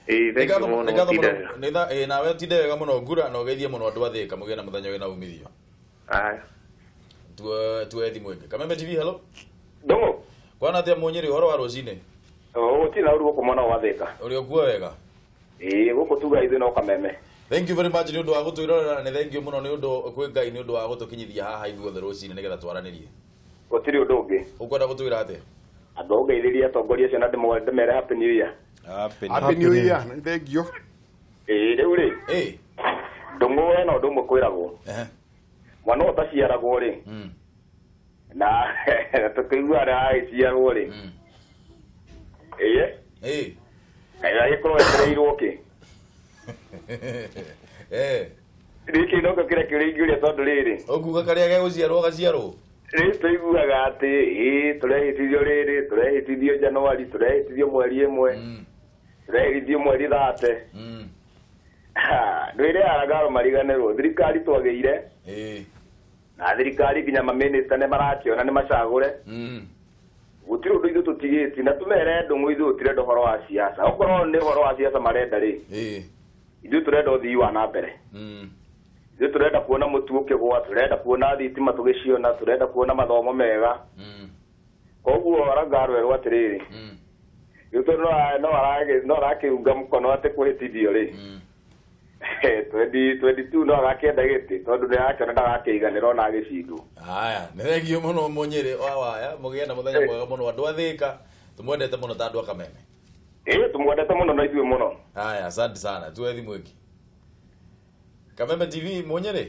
Ĩĩ thank you mũno, ũtinde wega. Nawe ũtinde wega mũno ngura na ũgeithie mũno andũ a Thika, mũgĩe na mũthenya wĩna umithio. Haya. Tuoe thimũ ĩngĩ. Kameme TV, hello. Ndũng'ũ. Kwana atĩa Mũnyĩrĩ ũhoro wa rũcinĩ? Gũtirĩ na ũru gũkũ mwena wa Thika. Ũrĩ o kuo wega? Ĩĩ gũkũ tuga ithuĩ no Kameme. Thank you very much nĩ ũndũ wa gũtwĩrorera na nĩ thank you mũno nĩ ũndũ kwĩ Ngai nĩ ũndũ wa gũtũkinyithia haha ithuothe rũcinĩ nĩgetha twaranĩrie. Gũtirĩ ũndũ ũngĩ. Ũkwenda gũtwĩra atĩa? Andũ ngeithĩrie atongoria acio na ndĩmere Happy New Year. Happy New Year, nĩ thank you. Ĩĩ rĩu rĩ. Ĩĩ. Ndũng'ũ ena ũndũ ũmwe kwĩragwo. Mwana ũtaciaragwo rĩ. Na tũkĩigua aragĩciarwo rĩ. Ĩĩ. Ĩĩ. Kaĩ agĩkorwo etereirwo kĩ? Gĩkĩ nokĩo kĩrĩa kĩũria ingĩũria tondũ rĩrĩ. Ũkuga karĩa gegũciarwo gaciarwo? Rĩu tũiguaga atĩ ĩĩ tũrehĩtithio rĩrĩ, tũrehĩtithio Januari, tũrehĩtithio mweri ĩmwe, tũrehĩtithio mweri 30. Ndwĩre aragaro mariganĩrwo, thirikari twagĩire. Na thirikari nginya mamĩnĩsta nĩ marakĩona nĩ macagũre. Gũtirĩ ũndũ ithuĩ tũtigĩtie na tũmere ndũng'ũ ithuĩ tũtirenda ũhoro wa siasa. Okorwo nĩ ũhoro wa siasa marenda rĩ, ithuĩ tũrenda ũthii wa na mbere. Ithuĩ tũrenda kuona mũtu ũkĩgũa, tũrenda kuona thitima tũgĩciona, tũrenda kuona mathomo mega. Koguo aragaro erwo atĩrĩrĩ, rĩu tondũ no arakĩunga mũkono atĩ kwĩhĩtithio rĩ, 2022 no agakĩenda gĩtĩ tondũ nĩarakĩona ndagakĩiganĩra ona agĩcindwo. Haya, nĩ thengio mũno Mũnyĩrĩ wa Waya, mũgĩe na mũthenya mwega mũno andũ a Thĩka, tũmwendete mũno ta andũ a Kameme. Ĩĩ tũmwendete mũno na ithuĩ mũno. Haya, asante sana. Tuwe thimũ ĩngĩ. Kameme TV Mũnyĩrĩ.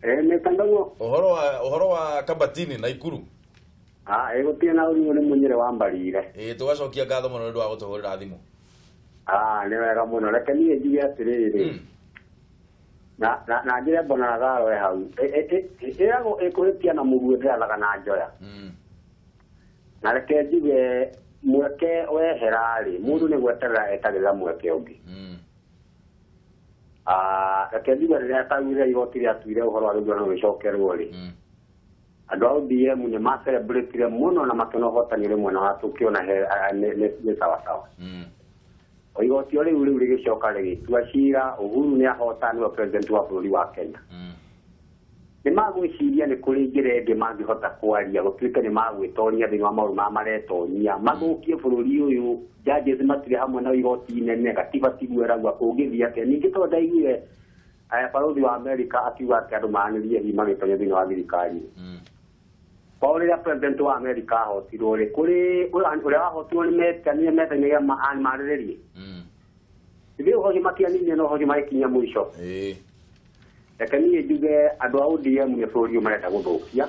Nĩ Kandang'o. Ũhoro wa Kabatini na Ikuru. Gũtirĩ na ũrimũ nĩ Mũnyĩrĩ wa Mbarire. Ĩĩ tũgacokia ngatho mũno nĩ ũndũ wa gũtũhũrĩra thimũ. Nĩ wega mũno. Reke niĩ njuge atĩrĩrĩ. Na njĩre mbona garo e hau. Ĩragwo ĩkũhĩtia na mũguĩ ndĩrathaga na njoya. Na reke njuge mweke wehera rĩ, mũndũ nĩ gweterera etagĩrĩra mweke ũngĩ. Reke njuge rĩrĩa taugire igoti rĩatuire ũhoro wa gĩthurano gĩcokerwo rĩ, andũ a ODM nĩ macerebratire mũno na makĩona ũhotani ũrĩ mwena wa tũkĩona nĩ sawasawa. Igoti rĩu rĩu rĩgĩcoka rĩgĩtua cira, Uhuru nĩ ahota nĩwe president wa bũrũri wa Kenya. Nĩ magwĩciria nĩ kũrĩ njĩra ĩngĩ mangĩhota kwaria gũtuĩke nĩ magwĩtoria thĩinĩ wa maũndũ marĩa maretonyia, mathũkie bũrũri ũyũ. Judges matirĩ hamwe na igoti inene, gatiba tiguo ĩrauga kũngĩthiĩ atĩa. Ningĩ tondũ ndaiguire barũthi wa Amerika akiuga atĩ andũ maranĩrie hihi magĩtonya thĩinĩ wa thirikari. Kwa rĩrĩa president wa Amerika ahotirwo rĩ, kũrĩ ũrĩa wahotirwo nĩ metanire metanire marĩrĩrie. Ithuĩ ũhoro ũcio matianinie na ũhoro ũcio magĩkinya mũico. Reke niĩ njuge andũ a ODM nĩ bũrũri ũyũ marenda gũthũkia.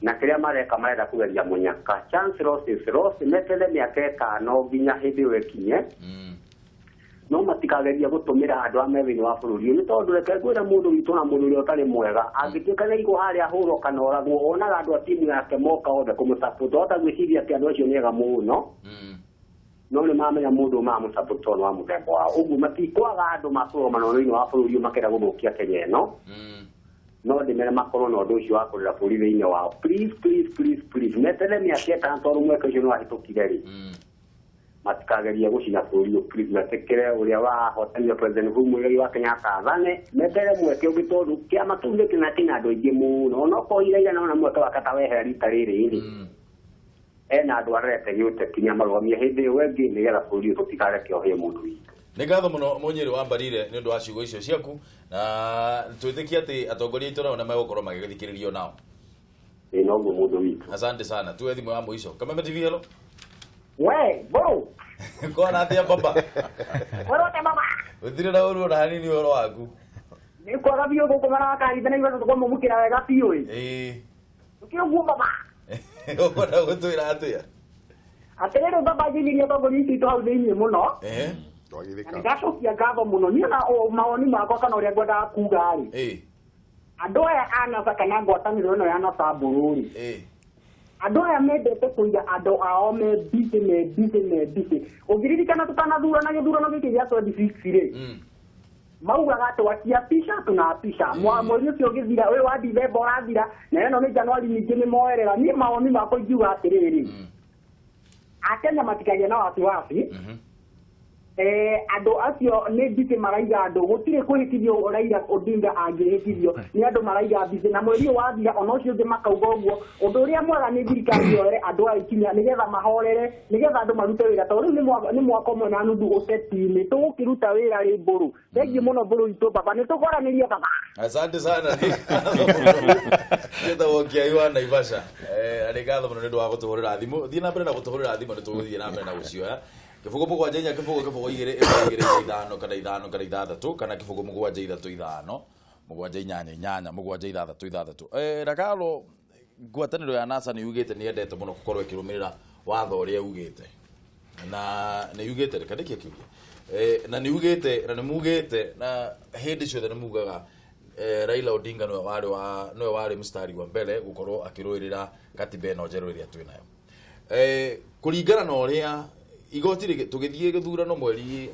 Na kĩrĩa mareka marenda kũgeria mũnyaka. Chance loss is loss, meterere mĩaka ĩtano nginya hĩndĩ ĩyo ĩkinye. No matikageria gũtũmĩra andũ a me thĩinĩ wa bũrũri ũyũ, nĩ tondũ reke ngwĩre mũndũ witũ na mũndũ ũrĩa ũtarĩ mwega angĩtuĩka nĩ aigwo harĩa ahũrwo kana oragwo, onaga andũ a timu yake moka othe kũmũsupport. Wahota gwĩciria atĩ andũ acio nĩ ega mũno, no nĩ mamenya mũndũ mamũsupport tondũ wa mũthemba wao. Ũguo matikwaga andũ makũrũgama thĩinĩ wa bũrũri ũyũ makĩenda gũthũkia Kenya ĩno. No ndĩmere makorwo na ũndũ ũcio wa kũrera bũrũri thĩinĩ wao. Please, please, please, please, meterere mĩaka ĩtano tondũ mweke ũcio nĩ wahĩtũkire rĩ, matikagerie gũcina bũrũri ũyũ. Please, metĩkĩre ũrĩa wahotanire President Uhuru Muigai wa Kenyatta athane, meterere mweke ũngĩ tondũ kĩama kĩu nĩ kĩna kĩna andũ aingĩ mũno. Onokorwo Raila nona mweke wake ta wehera rita rĩrĩ rĩ, ena andũ arete gĩũteti nĩamarũgamie hĩndĩ ĩyo ĩngĩ nĩgetha bũrũri ũyũ tũtikareke ũhĩe mũndũ witũ. Nĩ ngatho mũno Mũnyĩrĩ wa Mbarire nĩ ũndũ wa ciugo icio ciaku, na twĩtĩkie atĩ atongoria aitũ nao nĩ megũkorwo magĩthikĩrĩrio nao. Ĩĩ noguo mũndũ witũ. Asante sana. Tuwe thimũ ya mũico. Kameme TV, hello. We, mbũrũ. Kona atĩa baba? Ũrote baba. Gũtirĩ na ũru ona hanini ũhoro waku. Nĩ kwaga biũ gũkũ marakarithania igũrũ tũkamũmũkĩra wega biũ ĩ. Ĩĩ. Tũkĩũguo baba. Ũkwenda gũtwĩra atĩa? Atĩrĩrĩ baba, njinirie atongoria aitũ hau thĩinĩ mũno. Nĩ ndacokia ngatho mũno. Niĩ na mawoni makwa kana ũrĩa ngwendaga kuga rĩ, andũ aya a NASA kana ngwatanĩro ĩno ya NASA mbũrũ rĩ, andũ aya mendete kũiga andũ ao me busy, me busy, me busy. Ũngĩririkana tũtanathurana gĩthurano gĩkĩ gĩa 26 rĩ, maugaga atĩ wakiapisha tunaapisha. Mweri ũcio ũgĩthira, ũyũ wa Dithemba ũrathira, na ĩno nĩ Januari ningĩ nĩ moerera. Niĩ mawoni makwa ingiuga atĩrĩrĩ, Akenya matikagĩe na wasiwasi. Andũ acio nĩ busy maraiga andũ, gũtirĩ kwĩhĩtithio Raila Odinga angĩhĩtithio, nĩ andũ maraiga busy, na mweri ũyũ wathira ona ũcio ũngĩ makauga ũguo. Ũndũ ũrĩa mwega nĩ thirikari yoere andũ aya ikinya nĩgetha mahorere, nĩgetha andũ marute wĩra, tondũ rĩu nĩ mwaka ũmwe na nuthu ũteti-inĩ, tũgũkĩruta wĩra rĩ mbũrũ. Thengiũ mũno mbũrũ itũ baba, nĩ tũkwaranĩria baba. Asante sana. Njĩtagwo Kĩai wa Naivasha. Na nĩ ngatho mũno nĩ ũndũ wa gũtũhũrĩra thimũ. Thiĩ na mbere na gũtũhũrĩra thimũ, nĩ tũgũthiĩ na mbere na gũcioya. Kĩbũgũ mũgwanja inya kĩbũgũ kĩbũgũ igĩrĩ ĩmwe igĩrĩ ithano kana ithano kana ithathatũ kana kĩbũgũ mũgwanja ithatũ ithano mũgwanja inyanya inyanya mũgwanja ithathatũ ithathatũ. Rakalo, ngwatanĩro ya NASA nĩ yugĩte nĩ yendete mũno gũkorwo ĩkĩrũmĩrĩra watho ũrĩa ugĩte na nĩ yugĩte reke ndĩkie kĩũria na nĩ yugĩte na nĩ mugĩte na hĩndĩ ciothe nĩ mugaga Raila Odinga nĩwe warĩ mstari wa mbere gũkorwo akĩrũĩrĩra katiba ĩno njerũ ĩrĩa twĩ nayo. Kũringana na ũrĩa igoti tũgĩthiĩ gĩthurano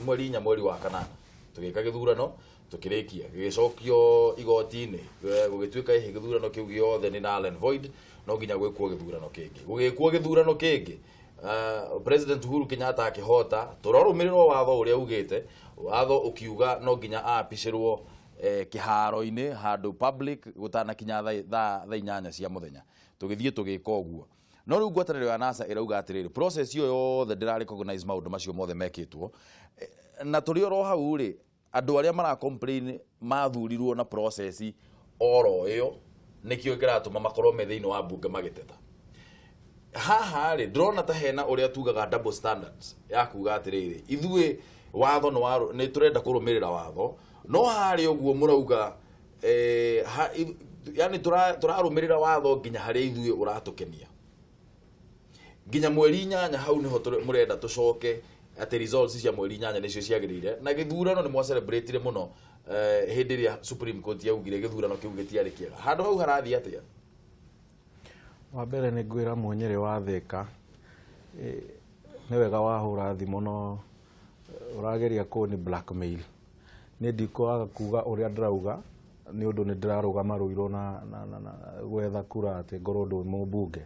mweri inya mweri wa kanana tũgĩka gĩthurano tũkĩrĩkia gĩgĩcokio igoti-inĩ gũgĩtuĩka hihi gĩthurano kĩu gĩothe nĩ null and void no nginya gwĩkwo gĩthurano kĩngĩ. Gũgĩkwo gĩthurano kĩngĩ President Uhuru Kenyatta akĩhota tũrarũmĩrĩrwo watho ũrĩa ugĩte watho ũkiuga no nginya aapicĩrwo kĩharo-inĩ handũ public gũtanakinya thaa 8 cia mũthenya tũgĩthiĩ tũgĩka ũguo. No rĩu ngwatanĩro ya NASA ĩrauga atĩrĩrĩ process ĩyo yothe ndĩra recognize maũndũ macio mothe mekĩtwo na tũrĩ oro hau rĩ andũ arĩa mara complain mathurirwo na process oro ĩyo nĩkĩo kĩratũma makorwo me thĩinĩ wa bunge magĩteta. Haha rĩ ndĩrona ta hena ũrĩa tugaga double standards ya kuga atĩrĩrĩ ithuĩ watho nĩ tũrenda kũrũmĩrĩra watho no harĩ ũguo mũrauga yani tũrarũmĩrĩra watho nginya harĩa ithuĩ ũratũkenia nginya mweri inyanya hau niho mũrenda tũcoke atĩ results cia mweri inyanya nĩcio ciagĩrĩire na gĩthurano nĩ mwacelebrate mũno hĩndĩ ĩrĩa Supreme Court yaugire gĩthurano kĩu gĩtiarĩ kĩega. Handũ hau harathiĩ atĩa? Wa mbere nĩ ngwĩra Mũnyĩrĩ wa Thĩka nĩ wega wahũra thimũ no ũrageria kũni blackmail. Nĩ ndikwaga kuga ũrĩa ndĩrauga nĩ ũndũ nĩ ndĩrarũgama Rũirũ na gwetha kura atĩ ngorwo ndĩ mũmbunge.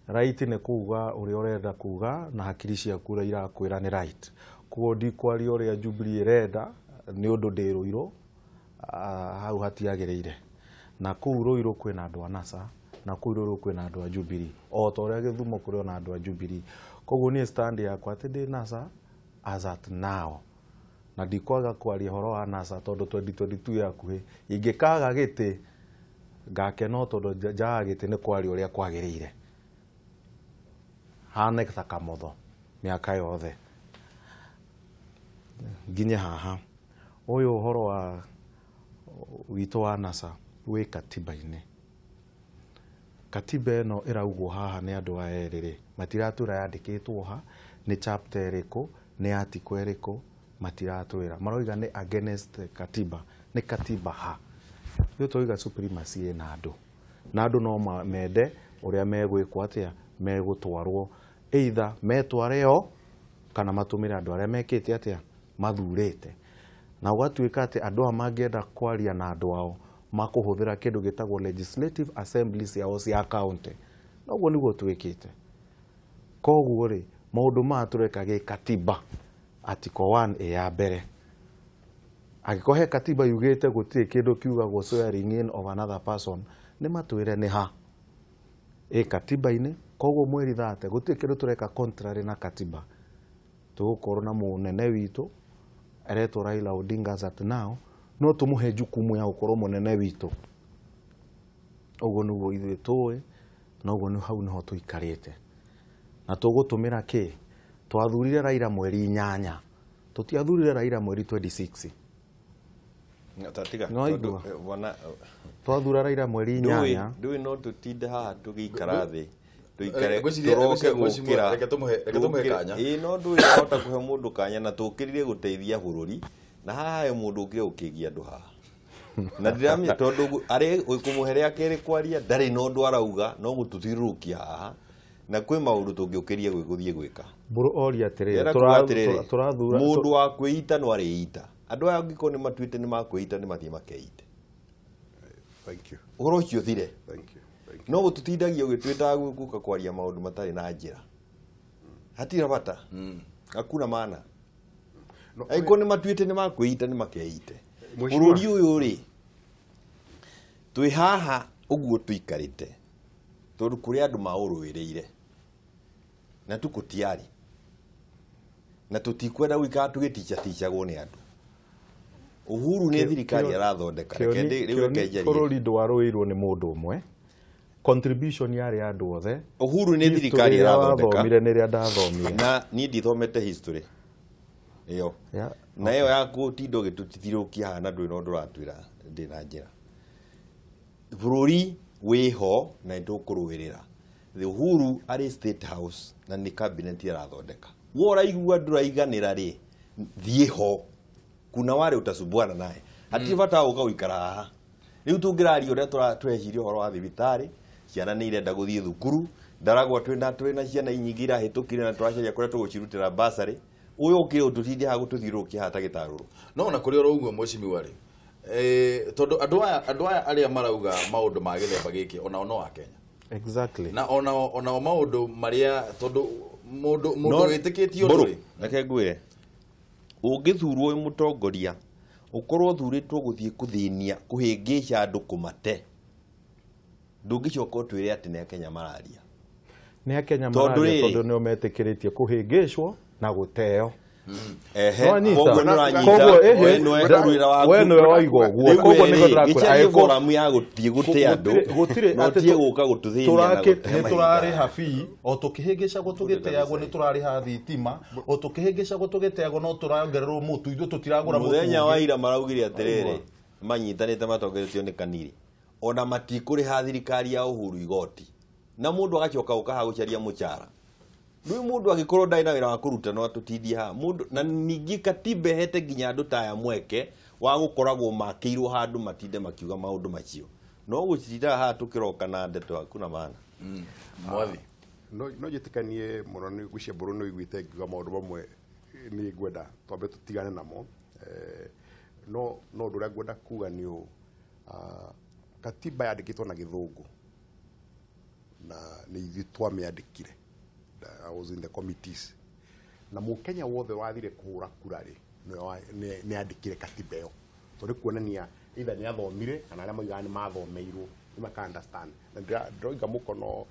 Right nĩ kuga ũrĩa ũrenda kuga na hakiri ciaku ũrĩa irakwĩra nĩ right. Koguo ndikwaria ũrĩa Jubilee ĩrenda nĩ ũndũ ndĩ Rũirũ hau hatiagĩrĩire. Na kũu Rũirũ kwĩna andũ a NASA na kũu Rũirũ kwĩna andũ a Jubilee o ta ũrĩa Gĩthumo kũrĩ ona andũ a Jubilee. Koguo niĩ stand yakwa atĩ ndĩ NASA as at now na ndikwaga kwaria ũhoro wa NASA tondũ 2022 yakuhĩ ingĩkaga gĩtĩ ngakena tondũ njaga gĩtĩ nĩ kwaria ũrĩa kwagĩrĩire hane ta kamotho mĩaka yothe nginye haha. Ũyũ ũhoro wa witũ wa NASA wĩ katiba-inĩ. Katiba ĩno ĩraugwo haha nĩ andũ aya erĩ rĩ matiratwĩra yandĩkĩtwo ha nĩ chapter ĩrĩkũ nĩ article ĩrĩkũ matiratwĩra maroiga nĩ against katiba nĩ katiba ha ithuĩ tũroiga supremacy ĩna andũ na andũ no mende ũrĩa megwĩkwo atĩa megũtwarwo either metware o kana matũmĩre andũ arĩa mekĩte atĩa mathurĩte na ũgatuĩka atĩ andũ aya mangĩenda kwaria na andũ ao makũhũthĩra kĩndũ gĩtagwo legislative assembly ciao cia county na ũguo nĩguo twĩkĩte. Koguo rĩ maũndũ maya tũreka gĩ katiba article 1 ĩ ya mbere angĩkorwo he katiba yugĩte gũtirĩ kĩndũ kiugagwo swearing in of another person nĩ matwĩre nĩ ha ĩ katiba-inĩ. Koguo mweri 30 gũtirĩ kĩndũ tũreka contrary na katiba. Tũgũkorwo na mũnene witũ aretwo Raila Odinga as at now no tũmũhe jukumu ya gũkorwo mũnene witũ. Ũguo nĩguo ithuĩ tũĩ na ũguo nĩ hau nĩho tũikarĩte na tũgũtũmĩra kĩ twathurire Raila mweri inyanya tũtiathurire Raila mweri 26. Twathura Raila mweri inyanya ndũĩ no tũtinde haha tũgĩikara thĩ tuikare turoke gukira reke tumuhe kanya ĩ no ndũĩ wahota kũhe mũndũ kanya na tũkĩrire gũteithia bũrũri na haha he mũndũ ũkire ũkĩgia andũ haha na ndiramenya tondũ arĩ kũmũhe rĩa kerĩ kwaria ndarĩ na ũndũ arauga no gũtũthiũrũrũkia haha na kwĩ maũndũ tũngĩũkĩria gũthiĩ gwĩka. Mbũrũ oria atĩrĩrĩ tũrathura mũndũ wa kwĩita no arĩita andũ aya angĩkorwo nĩ matuĩte nĩ makwĩita nĩ mathiĩ makeite. Thank you. Ũhoro ũcio ũthire. Thank you. No gũtũtindagia ũgĩtwĩtaga gũka kwaria maũndũ matarĩ na njĩra hatira bata hakuna maana. Angĩkorwo nĩ matuĩte nĩ makwĩita nĩ makeite. Bũrũri ũyũ rĩ twĩ haha ũguo tũikarĩte tondũ kũrĩ andũ maũrũĩrĩire na tuko tiari na tũtikwenda gũikara tũgĩticaticagwo nĩ andũ. Uhuru nĩ thirikari arathondeka reke rĩu reke njarie. Bũrũri ndwarũĩirwo nĩ mũndũ ũmwe. Contribution yarĩ andũ othe. Uhuru nĩ thirikari ĩrathondeka. Wathomire nĩ rĩa ndathomire. Na niĩ ndithomete history ĩyo. Na ĩyo ya gũtinda ũgĩtũtithirũkia haha na ndũrĩ na ũndũ ũratwĩra ndĩ na njĩra. Bũrũri wĩho na nĩtũkũrũĩrĩra. Uhuru arĩ State House na nĩ cabinet ĩrathondeka. We ũraigua ndũraiganĩra rĩ, thiĩ ho. Kuna wale utasumbuana naye. Hatirĩ bata wa gũka gũikara haha. Rĩu tũngĩraria ũrĩa tũreciria ũhoro wa thibitarĩ, ciana nĩ irenda gũthiĩ thukuru, Ndaragwa twĩna ciana nyingĩ irahĩtũkire na tũracaria kũrĩa tũgũcirutĩra bursary. Ũyũ ũkĩ ũtũtindie haha gũtũthiũrũrũkia haha ta gĩtarũrũ. No ona kũrĩ oro ũguo mheshimiwa rĩ, tondũ andũ aya arĩa marauga maũndũ ma gĩthemba gĩkĩ onao no a Kenya. Exactly. Na onao maũndũ marĩa tondũ mũndũ wĩtĩkĩtio ũndũ rĩ. Reke ngwĩre, ũngĩthurwo wĩ mũtongoria ũkorwo ũthurĩtwo gũthiĩ kũthĩnia kũhĩngĩca andũ kũmate, ndũngĩcoka ũtwĩre atĩ nĩ Akenya mararia. Nĩ Akenya mararia tondũ nĩo metĩkĩrĩtie kũhĩngĩcwo na gũteo. Koguo we nĩwe waiga ũguo. Koguo nĩguo ndĩrakwĩra forum ya gũthiĩ gũte andũ no tie gũka gũtũthĩnia na gũte. Nĩ tũrarĩha fee o tũkĩhĩngĩcagwo tũgĩteagwo, nĩ tũrarĩha thitima o tũkĩhĩngĩcagwo tũgĩteagwo, no tũrongererwo mũtu, ithuĩ tũtiragũra mũtu. Mũthenya wa ira maraugire atĩrĩrĩ, manyitanĩte matongoretio nĩ Kaniri, ona matikũrĩha thirikari ya Uhuru igoti, na mũndũ agacoka gũka haha gũcaria mũcara. Rĩu mũndũ angĩkorwo ndarĩ na wĩra wa kũruta no atũtindie haha. Mũndũ na ningĩ katiba ĩhete nginya andũ ta aya mweke wa gũkoragwo makĩirwo handũ matinde makiuga maũndũ macio. No gũtinda haha tũkĩroka na ndeto hakuna maana. Mwathi. No njĩtĩkanie mũno nĩ gwĩcia mbũrũ nĩ ũiguĩte ngiuga maũndũ mamwe nĩ ngwenda twambe tũtigane namo. No ũndũ ũrĩa ngwenda kuga nĩ ũũ, katiba yandĩkĩtwo na gĩthũngũ na nĩ ithuĩ twamĩandĩkire. I was in the committees. Na mũkenya wothe wathire kũhũra kura rĩ, nĩ andĩkire katiba ĩyo. Tondũ kuonania either nĩ athomire kana arĩa moigaga nĩ mathomeirwo, nĩ maka understand. Na ndĩroiga mũkono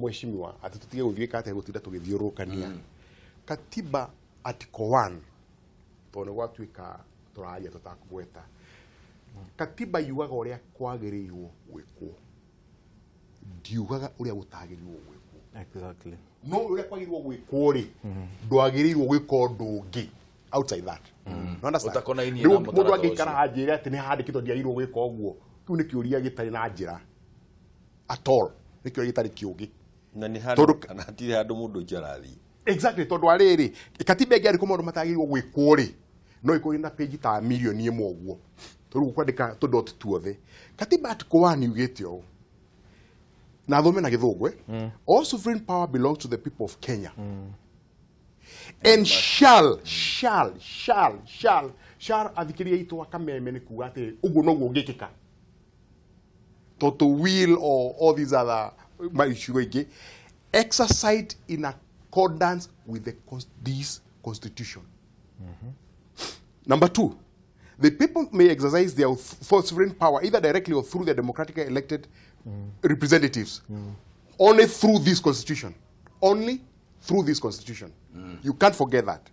mheshimiwa atĩ tũtige gũthiĩ atĩ gũtinda tũgĩthiũrũrũkania. Katiba article 1 tondũ nĩ gwatuĩka tũraria tũtakũgweta. Katiba yugaga ũrĩa kwagĩrĩirwo gwĩkwo, ndiugaga ũrĩa gũtagĩrĩirwo gwĩkwo. Exactly. No ũrĩa kwagĩrĩirwo gwĩkwo rĩ, ndwagĩrĩirwo gwĩka ũndũ ũngĩ outside that. Ũtakonainie na mũndũ angĩikara anjĩre atĩ nĩ handĩkĩtwo ndiagĩrĩirwo gwĩka ũguo, kĩu nĩ kĩũria gĩtarĩ na njĩra at all, nĩ kĩũria gĩtarĩ kĩũgĩ. Na nĩ handũ na hatirĩ handũ mũndũ ũcio arathiĩ. Exactly, tondũ arĩrĩ katiba ĩngĩandĩkwo maũndũ matagĩrĩirwo gwĩkwo rĩ, no ĩkorwo na page ta mirioni ĩmwe ũguo, tondũ ũkwandĩka tũdot tuothe. Katiba article 1 yugĩte ũũ, na thome na gĩthũngũ, all sovereign power belongs to the people of Kenya. And shall athikĩrĩria aitũ a Kameme nĩ kuga atĩ ũguo noguo ũngĩkĩka, tondũ will or all these other icigo ingĩ exercise in accordance with this constitution. Number 2, the people may exercise their sovereign power either directly or through their democratically elected representatives. Only through this constitution. Only through this constitution. You can't forget that.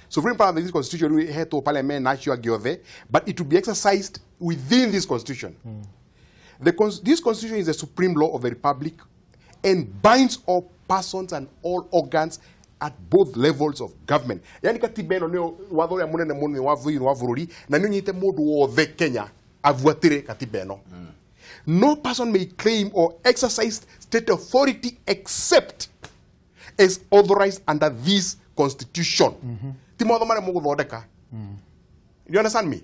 Sovereign power of this constitution we had to parliament national giothe, but it will be exercised within this constitution. This constitution is the supreme law of the republic and binds all persons and all organs at both levels of government. Yani katiba ĩno nĩyo watho ũrĩa mũnene mũno wa thĩinĩ wa bũrũri, na nĩ ũnyite mũndũ wothe Kenya abuatĩre katiba ĩno. No person may claim or exercise state authority except as authorized under this constitution. Ti mawatho marĩa mũgũthondeka. You understand me?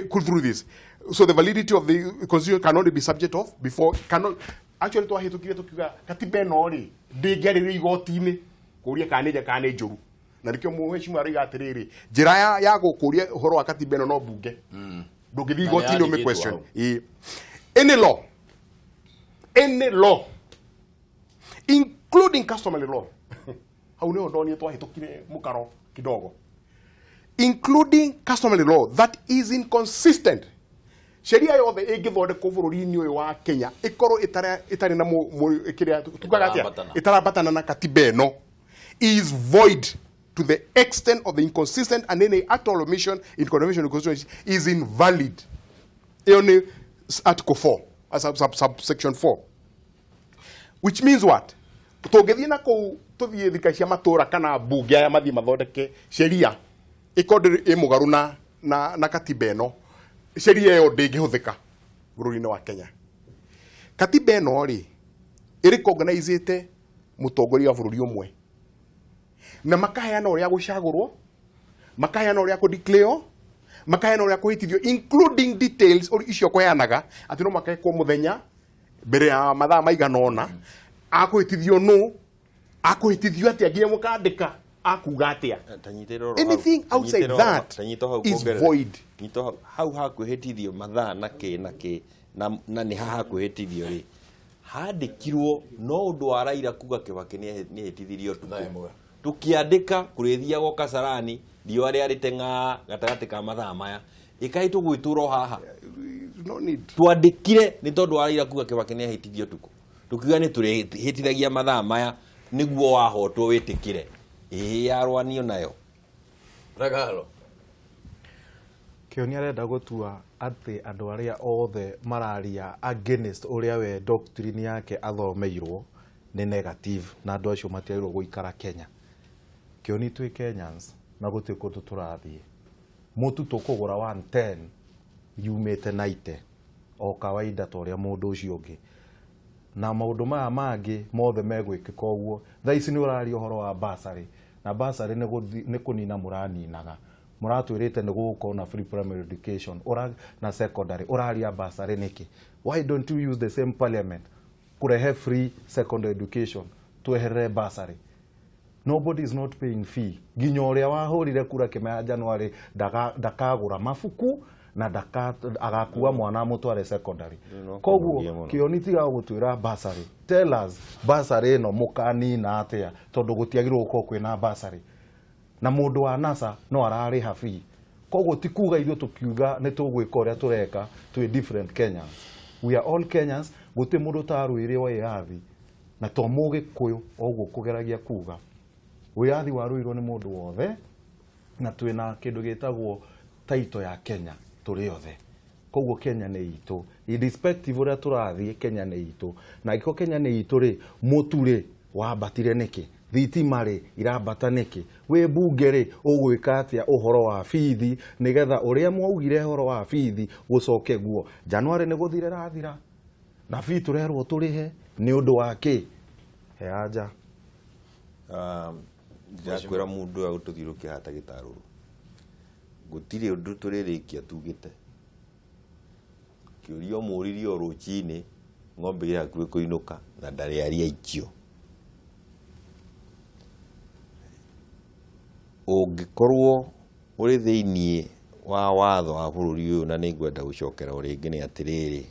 Cool through this. So the validity of the constitution can only be subject of before cannot actually twahĩtũkire tũkiuga katiba ĩno rĩ ndĩngĩarĩrio igoti-inĩ kũria kana nĩ njega kana nĩ njũru. Na nĩkĩo mheshimiwa aroiga atĩrĩrĩ, njĩra ya gũkũria ũhoro wa katiba ĩno no mbunge. Ndũngĩthiĩ igoti-inĩ ũmĩ question. Any law, including customary law, hau nĩho ndonire twahĩtũkire mũkaro kidogo, including customary law that is inconsistent. Sheria yothe ĩngĩthondekwo bũrũri-inĩ ũyũ wa Kenya ĩkorwo ĩtarĩ na kĩrĩa tugaga atĩa, ĩtarambatana na katiba ĩno, is void to the extent of the inconsistent and any act or omission in contravention of the constitution is invalid. Ĩyo nĩ article 4, subsection 4. Which means what? Tũngĩthiĩ na kũu tũthiĩ thirikari cia matũra kana mbunge aya mathiĩ mathondeke sheria ĩkorwo ĩ mũgarũ na katiba ĩno, sheria ĩyo ndĩngĩhũthĩka bũrũri-inĩ wa Kenya. Katiba ĩno rĩ ĩrecognizĩte mũtongoria wa bũrũri ũmwe na makaheana ũrĩa gũcagũrwo, makaheana ũrĩa kũdeclare, makaheana ũrĩa kũhĩtithio, including details icio kũheanaga atĩ no makekwo mũthenya mbere ya mathaa maigana ũna, akũhĩtithio nũ, akũhĩtithio atĩa, nginya mũkandĩka akuga atĩa. Anything outside that is void. Hau hakwĩhĩtithio mathaa na kĩ na kĩ na nĩ haha hakwĩhĩtithio rĩ handĩkirwo no ũndũ wa Raila kuga Kibaki nĩahĩtithirio ũtukũ. Tukiandĩka kũrĩthiagwo Kasarani riũa rĩarĩte ng'a gatagatĩ ka mathaa maya ĩkai tũgwĩtũra haha. No need. Twandĩkire nĩ tondũ wa Raila kuga Kibaki nĩahĩtithio ũtukũ, tukiuga nĩ tũrĩhĩtithagia mathaa maya nĩguo wahotwo wĩtĩkĩre. Ĩĩ yarwanio nayo. Ragalo. Kĩoni arenda gũtua atĩ andũ arĩa othe mararia against ũrĩa we doctrine yake athomeirwo nĩ negative na andũ acio matiagĩrĩirwo gũikara Kenya. Kĩoni twĩ Kenyans na gũtirĩ kũndũ tũrathiĩ. Mũtu tũkũgũra 110 yumĩte naite o kawaida ta ũrĩa mũndũ ũcio ũngĩ, na maũndũ maya mangĩ mothe megwĩkĩka ũguo. Thaa ici nĩ ũraria ũhoro wa bursary, na bursary nĩ kũnina mũraninaga. Mũratwĩrĩte nĩ gũgũkorwo na free primary education na secondary, ũraria bursary nĩkĩ? Why don't you use the same parliament kũrehe free secondary education, tweherere bursary? Nobody is not paying fee. Nginya ũrĩa wahũrire kura kĩmera January ndakagũra mabuku na agakua mwana amũtware secondary. Koguo Kĩoni tiga gũtwĩra bursary. Tell us bursary ĩno mũkanina atĩa, tondũ gũtiagĩrĩirwo gũkorwo kwĩna bursary. Na mũndũ wa NASA no ararĩha fee. Koguo ti kuga ithuĩ tũkiuga nĩ tũgwĩka ũrĩa tũreka, twĩ different Kenyans. We are all Kenyans, gũtirĩ mũndũ ũtarũĩre wĩyathi na to mũgĩkũyũ oguo kũgeragia kuga. Wĩyathi warũirwo nĩ mũndũ wothe na twĩna kĩndũ gĩtagwo title ya Kenya tũrĩ othe. Koguo Kenya nĩ itũ, irrespective ũrĩa tũrathiĩ, Kenya nĩ itũ. Na angĩkorwo Kenya nĩ itũ rĩ, mũtu rĩ wambatire nĩkĩ? Thitima rĩ irambata nĩkĩ? Wĩ mbunge rĩ ũgwĩka atĩa ũhoro wa bithi nĩgetha ũrĩa mwaugire ũhoro wa bithi gũcoke guo? January nĩ gũthira ĩrathira na fee tũrerwo tũrĩhe nĩ ũndũ wa kĩ? He anja. Ndĩrakwĩra mũndũ ũyũ agũtũthiũrũrũkia haha ta gĩtarũrũ, gũtirĩ ũndũ tũrĩrĩkia tugĩte. Kĩũria mũririe o rũcinĩ ng'ombe ĩ hakuhĩ kũinũka na ndarĩaria ikio. Ũngĩkorwo ũrĩ thĩiniĩ wa watho wa bũrũri ũyũ, na nĩngwenda gũcokera o rĩngĩ, nĩ atĩrĩrĩ,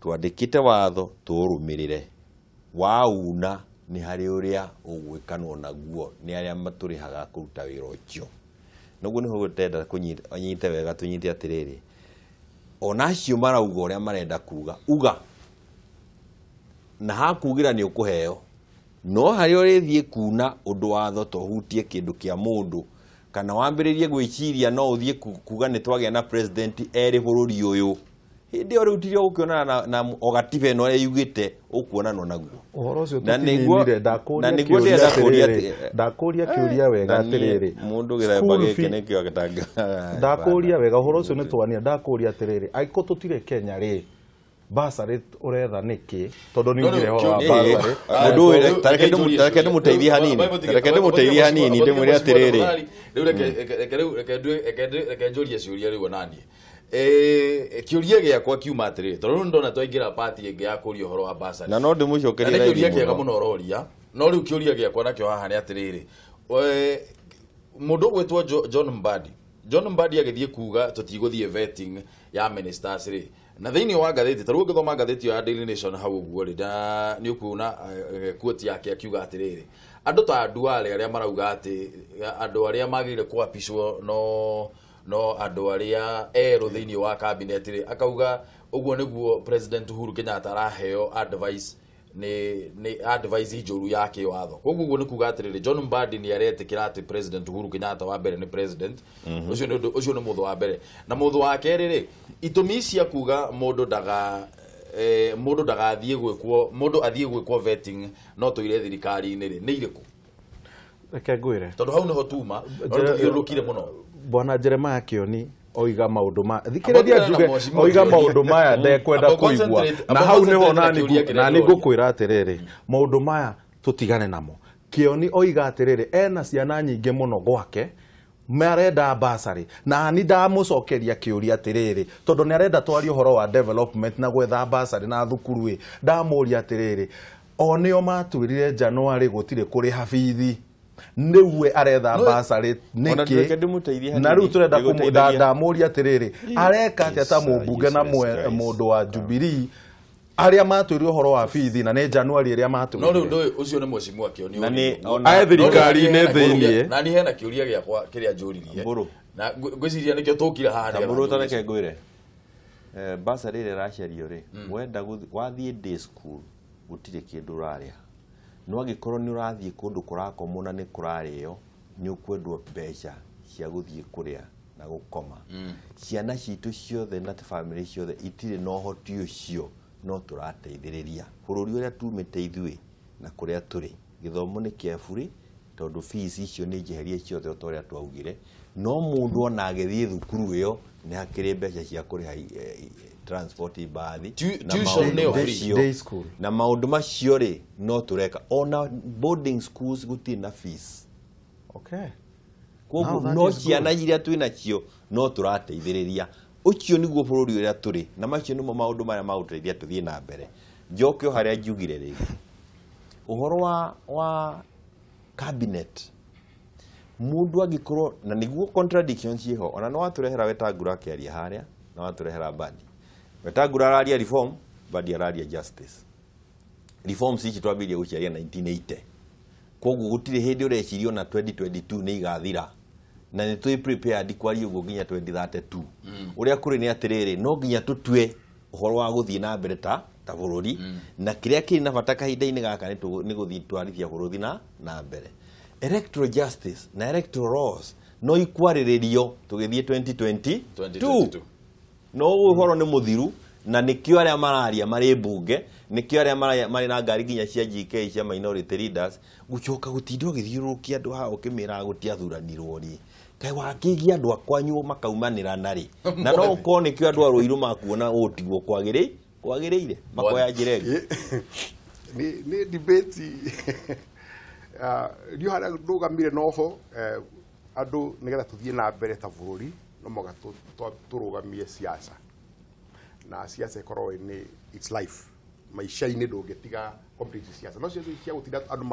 twandĩkĩte watho tũũrũmĩrĩre, wauna nĩ harĩ ũrĩa ũgwĩkanwo naguo nĩ arĩa matũrĩhaga kũruta wĩra ũcio. Noguo nĩho ndĩrenda anyite wega, tũnyite atĩrĩrĩ, ona acio marauga ũrĩa marenda kuga, uga na hakugĩra nĩ ũkũheo, no harĩa ũrĩthiĩ kuna ũndũ watho tohutie kĩndũ kĩa mũndũ kana wambĩrĩrie gwĩciria no ũthiĩ kuga nĩ twagĩa na president erĩ bũrũri ũyũ, hĩndĩ ĩyo rĩu tirio gũkĩonana na o gatiba ĩno ĩrĩa yugĩte ũkuonanwo naguo. Ũhoro ũcio tũtininire, ndakũria kĩũria wega atĩrĩrĩ, mũndũ gĩthemba gĩkĩ nĩkĩo gĩtangĩ. Ndakũria wega ũhoro ũcio nĩ twania, ndakũria atĩrĩrĩ, angĩkorwo tũtirĩ Kenya rĩ, bursary ũretha nĩkĩ? Tondũ nĩ ugire ũhoro wa bursary. Mũndũ ũyũ reke ndĩmũteithie hanini, reke ndĩmũteithie hanini ndĩmwĩre atĩrĩrĩ, rĩu reke njũrie ciũria rĩu onaniĩ. Kĩũria gĩakwa kiuma atĩrĩrĩ, tondũ rĩu ndona twaingĩra party ĩngĩ ya kũria ũhoro wa bursary. Na no ndĩmũcokerie na nĩ kĩũria kĩega mũno ũroria, no rĩu kĩũria gĩakwa nakĩo haha nĩ atĩrĩrĩ, mũndũ ũgwĩtwo John Mbadi, John Mbadi agĩthiĩ kuga tũtigũthiĩ vetting ya ministers rĩ, na thĩinĩ wa ngathĩti, ta rĩu ũngĩthoma ngathĩti ya Daily Nation hau ũguo rĩ, nĩ ũkuona quote yake akiuga atĩrĩrĩ, andũ ta Duale arĩa marauga atĩ andũ arĩa magĩrĩire kũapishwo no andũ arĩa erũ thĩinĩ wa cabinet rĩ, akauga ũguo nĩguo President Uhuru Kenyatta araheo advice nĩ advice njũru ya kĩwatho. Koguo ũguo nĩ kuga atĩrĩrĩ, John Mbadi nĩ aretĩkĩra atĩ President Uhuru Kenyatta wa mbere nĩ president, ũcio nĩ ũndũ, ũcio nĩ mũndũ wa mbere. Na mũndũ wa kerĩ rĩ, itũmi cia kuga mũndũ ndaga mundu ndagathie gwikwo mundu athie gwikwo vetting no tuire thirikari-inĩ rĩ nĩ irĩkũ? Reke ngwĩre tondu hau niho tuma no tuthiũrũrũkire mũno. Bwana Jeremiah Kioni oiga maundu ma thikĩrĩria njuge oiga maundu maya ndekwenda kũigua na hau niho nani ngũkwĩra atĩrĩrĩ maundu maya tũtigane namo. Kioni oiga atĩrĩrĩ ena ciana nyingĩ mũno gwake marenda basarĩ na ni ndamucokeria kĩũria atĩrĩrĩ tondũ nĩ arenda twarie ũhoro wa development na gwetha basarĩ na thukuru ĩ ndamũria atĩrĩrĩ o nĩo matwĩrire January gũtirĩ kũrĩha bithi nĩwe aretha basarĩ nĩkĩ na rĩu tũrenda ndamũria atĩrĩrĩ areka atĩa ta mũmbunge na mũndũ wa Jubilee aria matwĩrire ũhoro wa bithi na nĩ January ĩrĩa matwĩrire. No rĩu ndũĩ ũcio nĩ mheshimiwa Kioni ae thirikari-inĩ thĩiniĩ na niĩ hena kĩũria gĩakwa kĩrĩa njũririe na ngwĩciria nĩkĩo tũkire haha nĩgetha Mbũrũ tareke ngwĩre basarĩ ĩrĩa ĩracario rĩ wenda wathiĩ day school gũtirĩ kĩndũ ũrarĩa no angĩkorwo nĩ ũrathiĩ kũndũ kũrakomwo na nĩ kũrarĩo nĩ ũkwendwo mbeca cia gũthiĩ kũrĩa na gũkoma. Ciana citũ ciothe na bamĩrĩ ciothe itirĩ na ũhoti ũcio no tũrateithĩrĩria bũrũri ũrĩa tumĩte ithuĩ na kũrĩa tũrĩ gĩthomo nĩ kĩa bure tondũ fees icio nĩ njeherie ciothe ta ũrĩa twaugire no mũndũ ona agĩthiĩ thukuru ĩyo nĩ hakĩrĩ mbeca cia kũrĩha transport mbathi na maũndũ macio rĩ no tũreka ona boarding schools gũtirĩ na fees. Okay. Koguo no ciana iria twĩ nacio no tũrateithĩrĩria ucio niguo bũrũri ũrĩa tũrĩ na macio nĩmo maũndũ marĩa magũteithia tũthiĩ na mbere. Njoke o harĩa njugire rĩngĩ ũhoro wa cabinet mũndũ angĩkorwo na nĩguo contradictions ciĩho ona no watũrehera Wetangula akĩaria harĩa na watũrehera Mbadi. Wetangula araria reform, Mbadi araria justice. Reforms ici twambĩrĩirie gũciaria 1980 koguo gũtirĩ hĩndĩ ũreciria ona 2022 nĩ igathira na nĩ twĩ prepared kwaria ũguo nginya 2032. Ũrĩa kũrĩ nĩ atĩrĩrĩ no nginya tũtue ũhoro wa gũthiĩ na mbere ta bũrũri na kĩrĩa kĩrĩ na bata kahinda-inĩ gaka nĩ gũthiĩ twarithia bũrũri na mbere. Electoral justice na electoral laws no ikwarĩrĩrio tũgĩthiĩ 2022 no ũhoro nĩ mũthiru na nĩkĩo arĩa mararia marĩ mbunge nĩkĩo arĩa marĩ na ngari nginya cia GK cia minority leaders gũcoka gũtinda ũgĩthiũrũrũkia andũ haha ũkĩmĩraga gũtiathuranirwo rĩ kaĩ wakĩgia andũ akwanyu makaumanĩra narĩ na no ũkorwo nĩkĩo andũ a Ruiru makuona ũũ tiguo kwagĩrĩire makoya njĩra ĩngĩ. Nĩ debate riũ harĩa ndũgamire noho andũ nĩgetha tũthiĩ na mbere ta bũrũri no mũhaka tũrũgamie siasa na siasa ĩkorwo nĩ its life maica-inĩ ndũngĩtiga complete siasa no ciaca cia gũtinda andũ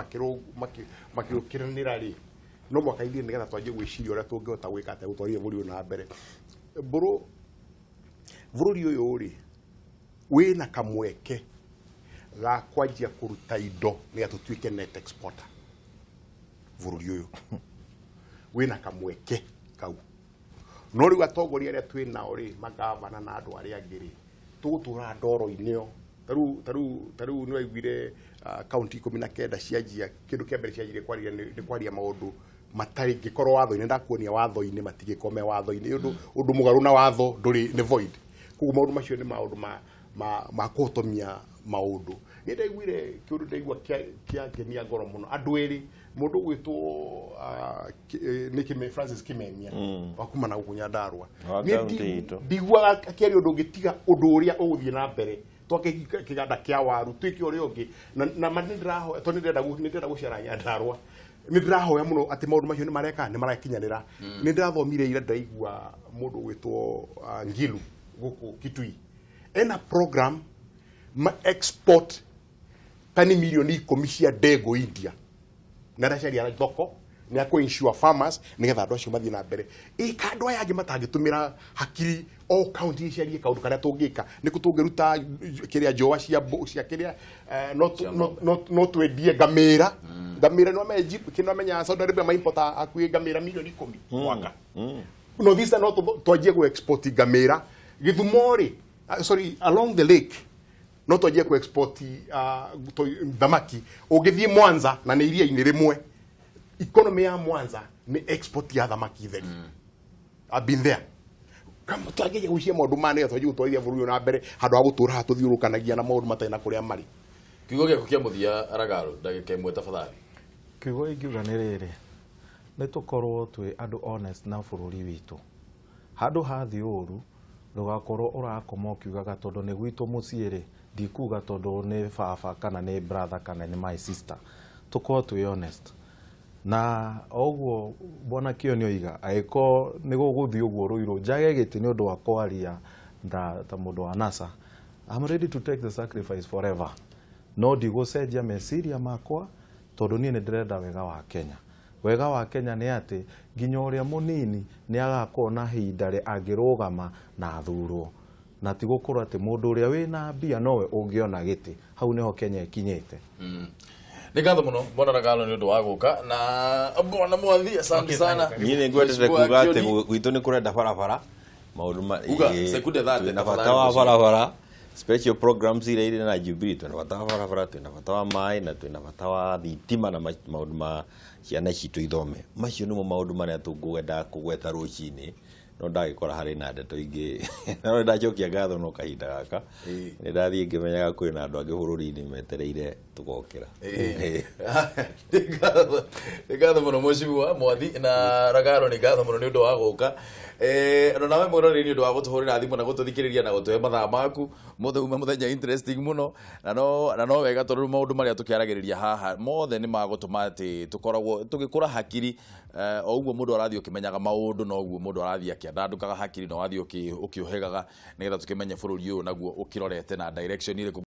makĩũkĩranĩra rĩ no mũhaka ithuĩ nĩgetha twanjie gwĩciria ũrĩa tũngĩhota gwĩka atĩa gũtwarithia bũrũri ũyũ na mbere. Bũrũri ũyũ rĩ wĩna kamweke ga kwanjia kũruta indo nĩgetha tũtuĩke net exporter. Bũrũri ũyũ wĩna kamweke kau no rĩu atongoria arĩa twĩ nao rĩ magavana na andũ arĩa angĩ rĩ tũgũtũra ndoro-inĩ ĩyo ta rĩu nĩ waiguire kaunti 19 cianjia kĩndũ kĩa mbere cianjirie kwaria nĩ kwaria maũndũ matarĩ ngĩkorwo watho-inĩ ndakuonia watho-inĩ matingĩkorwo me watho-inĩ ũndũ mũgarũ na watho ndũrĩ nĩ void. Koguo maũndũ macio nĩ maũndũ ma kũhotomia maũndũ. Nĩ ndaiguire kĩũndũ ndaigua kĩangenia ngoro mũno andũ erĩ mũndũ ũgwĩtwo nĩ Francis Kimemia wa kuma na gũkũ Nyandarua ndiguaga akĩaria ũndũ ũngĩtiga ũndũ ũrĩa ũgũthiĩ na mbere twake kĩganda kĩa waru twĩke ũrĩa ũngĩ na ma nĩ ndĩrahoya tondũ nĩ ndĩrenda gũcera Nyandarua nĩ ndĩrahoya mũno atĩ maũndũ macio nĩ mareka nĩ marakinyanĩra. Nĩ ndĩrathomire ira ndaigua mũndũ ũgwĩtwo Ngilu gũkũ Kitui ena program ma export tani milioni 10 cia ndengũ India na aracaria thoko nĩ akũ insure farmers nĩgetha andũ acio mathiĩ na mbere. Ĩka andũ aya angĩ matangĩtũmĩra hakiri o county icarie kaũndũ karĩa tũngĩka nĩkũ tũngĩruta kĩrĩa njoa cia kĩrĩa no twendie ngamĩra nĩ wamenya Saudi Arabia maimporta hakuhĩ ngamĩra milioni 10 mwaka no visa no twanjie gũ export ngamĩra Gĩthumo rĩ sorry along the lake no twanjie ku export thamaki ũngĩthiĩ Mwanza na nĩ iria-inĩ rĩmwe economy ya Mwanza nĩ export ya thamaki theri. I've been there. Kama twageria gucia maundu ma nĩgetha twanjie gũtwarithia bũrũri ũyũ na mbere handũ ha gũtũra haha tũthiũrũkanagia na maũndũ matarĩ na kũrĩa marĩ. Kiugo gĩaku kĩa mũthia Ragaro, ndagĩka ĩmwe tafadhali. Kiugo ingiuga nĩ rĩrĩ, nĩ tũkorwo twĩ andũ honest na bũrũri witũ. Handũ hathiĩ ũru ndũgakorwo ũrakoma ũkiugaga tondũ nĩ gwitũ mũciĩ rĩ, ndikuga tondũ nĩ baba kana nĩ brother kana nĩ my sister. Tũkorwo twĩ honest. Na oguo bwana Kĩoni oiga angĩkorwo nĩ gũgũthiĩ ũguo Rũirũ njage gĩtĩ nĩ ũndũ wa kwaria ta mũndũ wa NASA, I'm ready to take the sacrifice forever. No ndigũcenjia meciria makwa tondũ niĩ nĩ ndĩrenda wega wa Kenya. Wega wa Kenya nĩ atĩ nginya ũrĩa mũnini nĩ agakorwo na ihinda rĩ angĩrũgama na athurwo, na ti gũkorwo atĩ mũndũ ũrĩa wĩna mbia nowe ũngĩona gĩtĩ. Hau nĩho Kenya ĩkinyĩte. Nĩ ngatho mũno bwana Ragalo nĩ ũndũ wa gũka na bwana Mwathi, asante sana. Niĩ nĩ ngwendete kuga atĩ gwitũ nĩ kũrenda barabara maũndũ ma sekunde 30 na bata wa barabara, special programs iria irĩ na Jubilee, twĩna bata wa barabara, twĩna bata wa maĩ na twĩna bata wa thitima na maũndũ ma ciana citũ ithome. Macio nĩmo maũndũ marĩa tũngwenda kũgweta rũcinĩ, no ndagĩkora harĩ na ndeto ingĩ. No ndacokia ngatho no kahinda gaka nĩ ndathiĩ ngĩmenyaga kwĩna andũ angĩ bũrũri-inĩ metereire tũgokĩra. Nĩ ngatho mũno Mheshimiwa Mwathi na Ragaro, nĩ ngatho mũno nĩ ũndũ wa gũka. Na nawe mwĩroreri nĩ ũndũ wa gũtũhũrĩra thimũ na gũtũthikĩrĩria na gũtũhe mathaa maku. Mũthĩ uma mũthenya interesting mũno na no wega tondũ maũndũ marĩa tũkĩaragĩrĩria haha mothe nĩ magũtũma atĩ tũkoragwo tũgĩkũra hakiri. O ũguo mũndũ arathiĩ ũkĩmenyaga maũndũ no ũguo mũndũ arathiĩ akĩandandũkaga hakiri na wathiĩ ũkĩũhegaga nĩgetha tũkĩmenye bũrũri ũyũ naguo ũkĩrorete na direction ĩrĩkũ.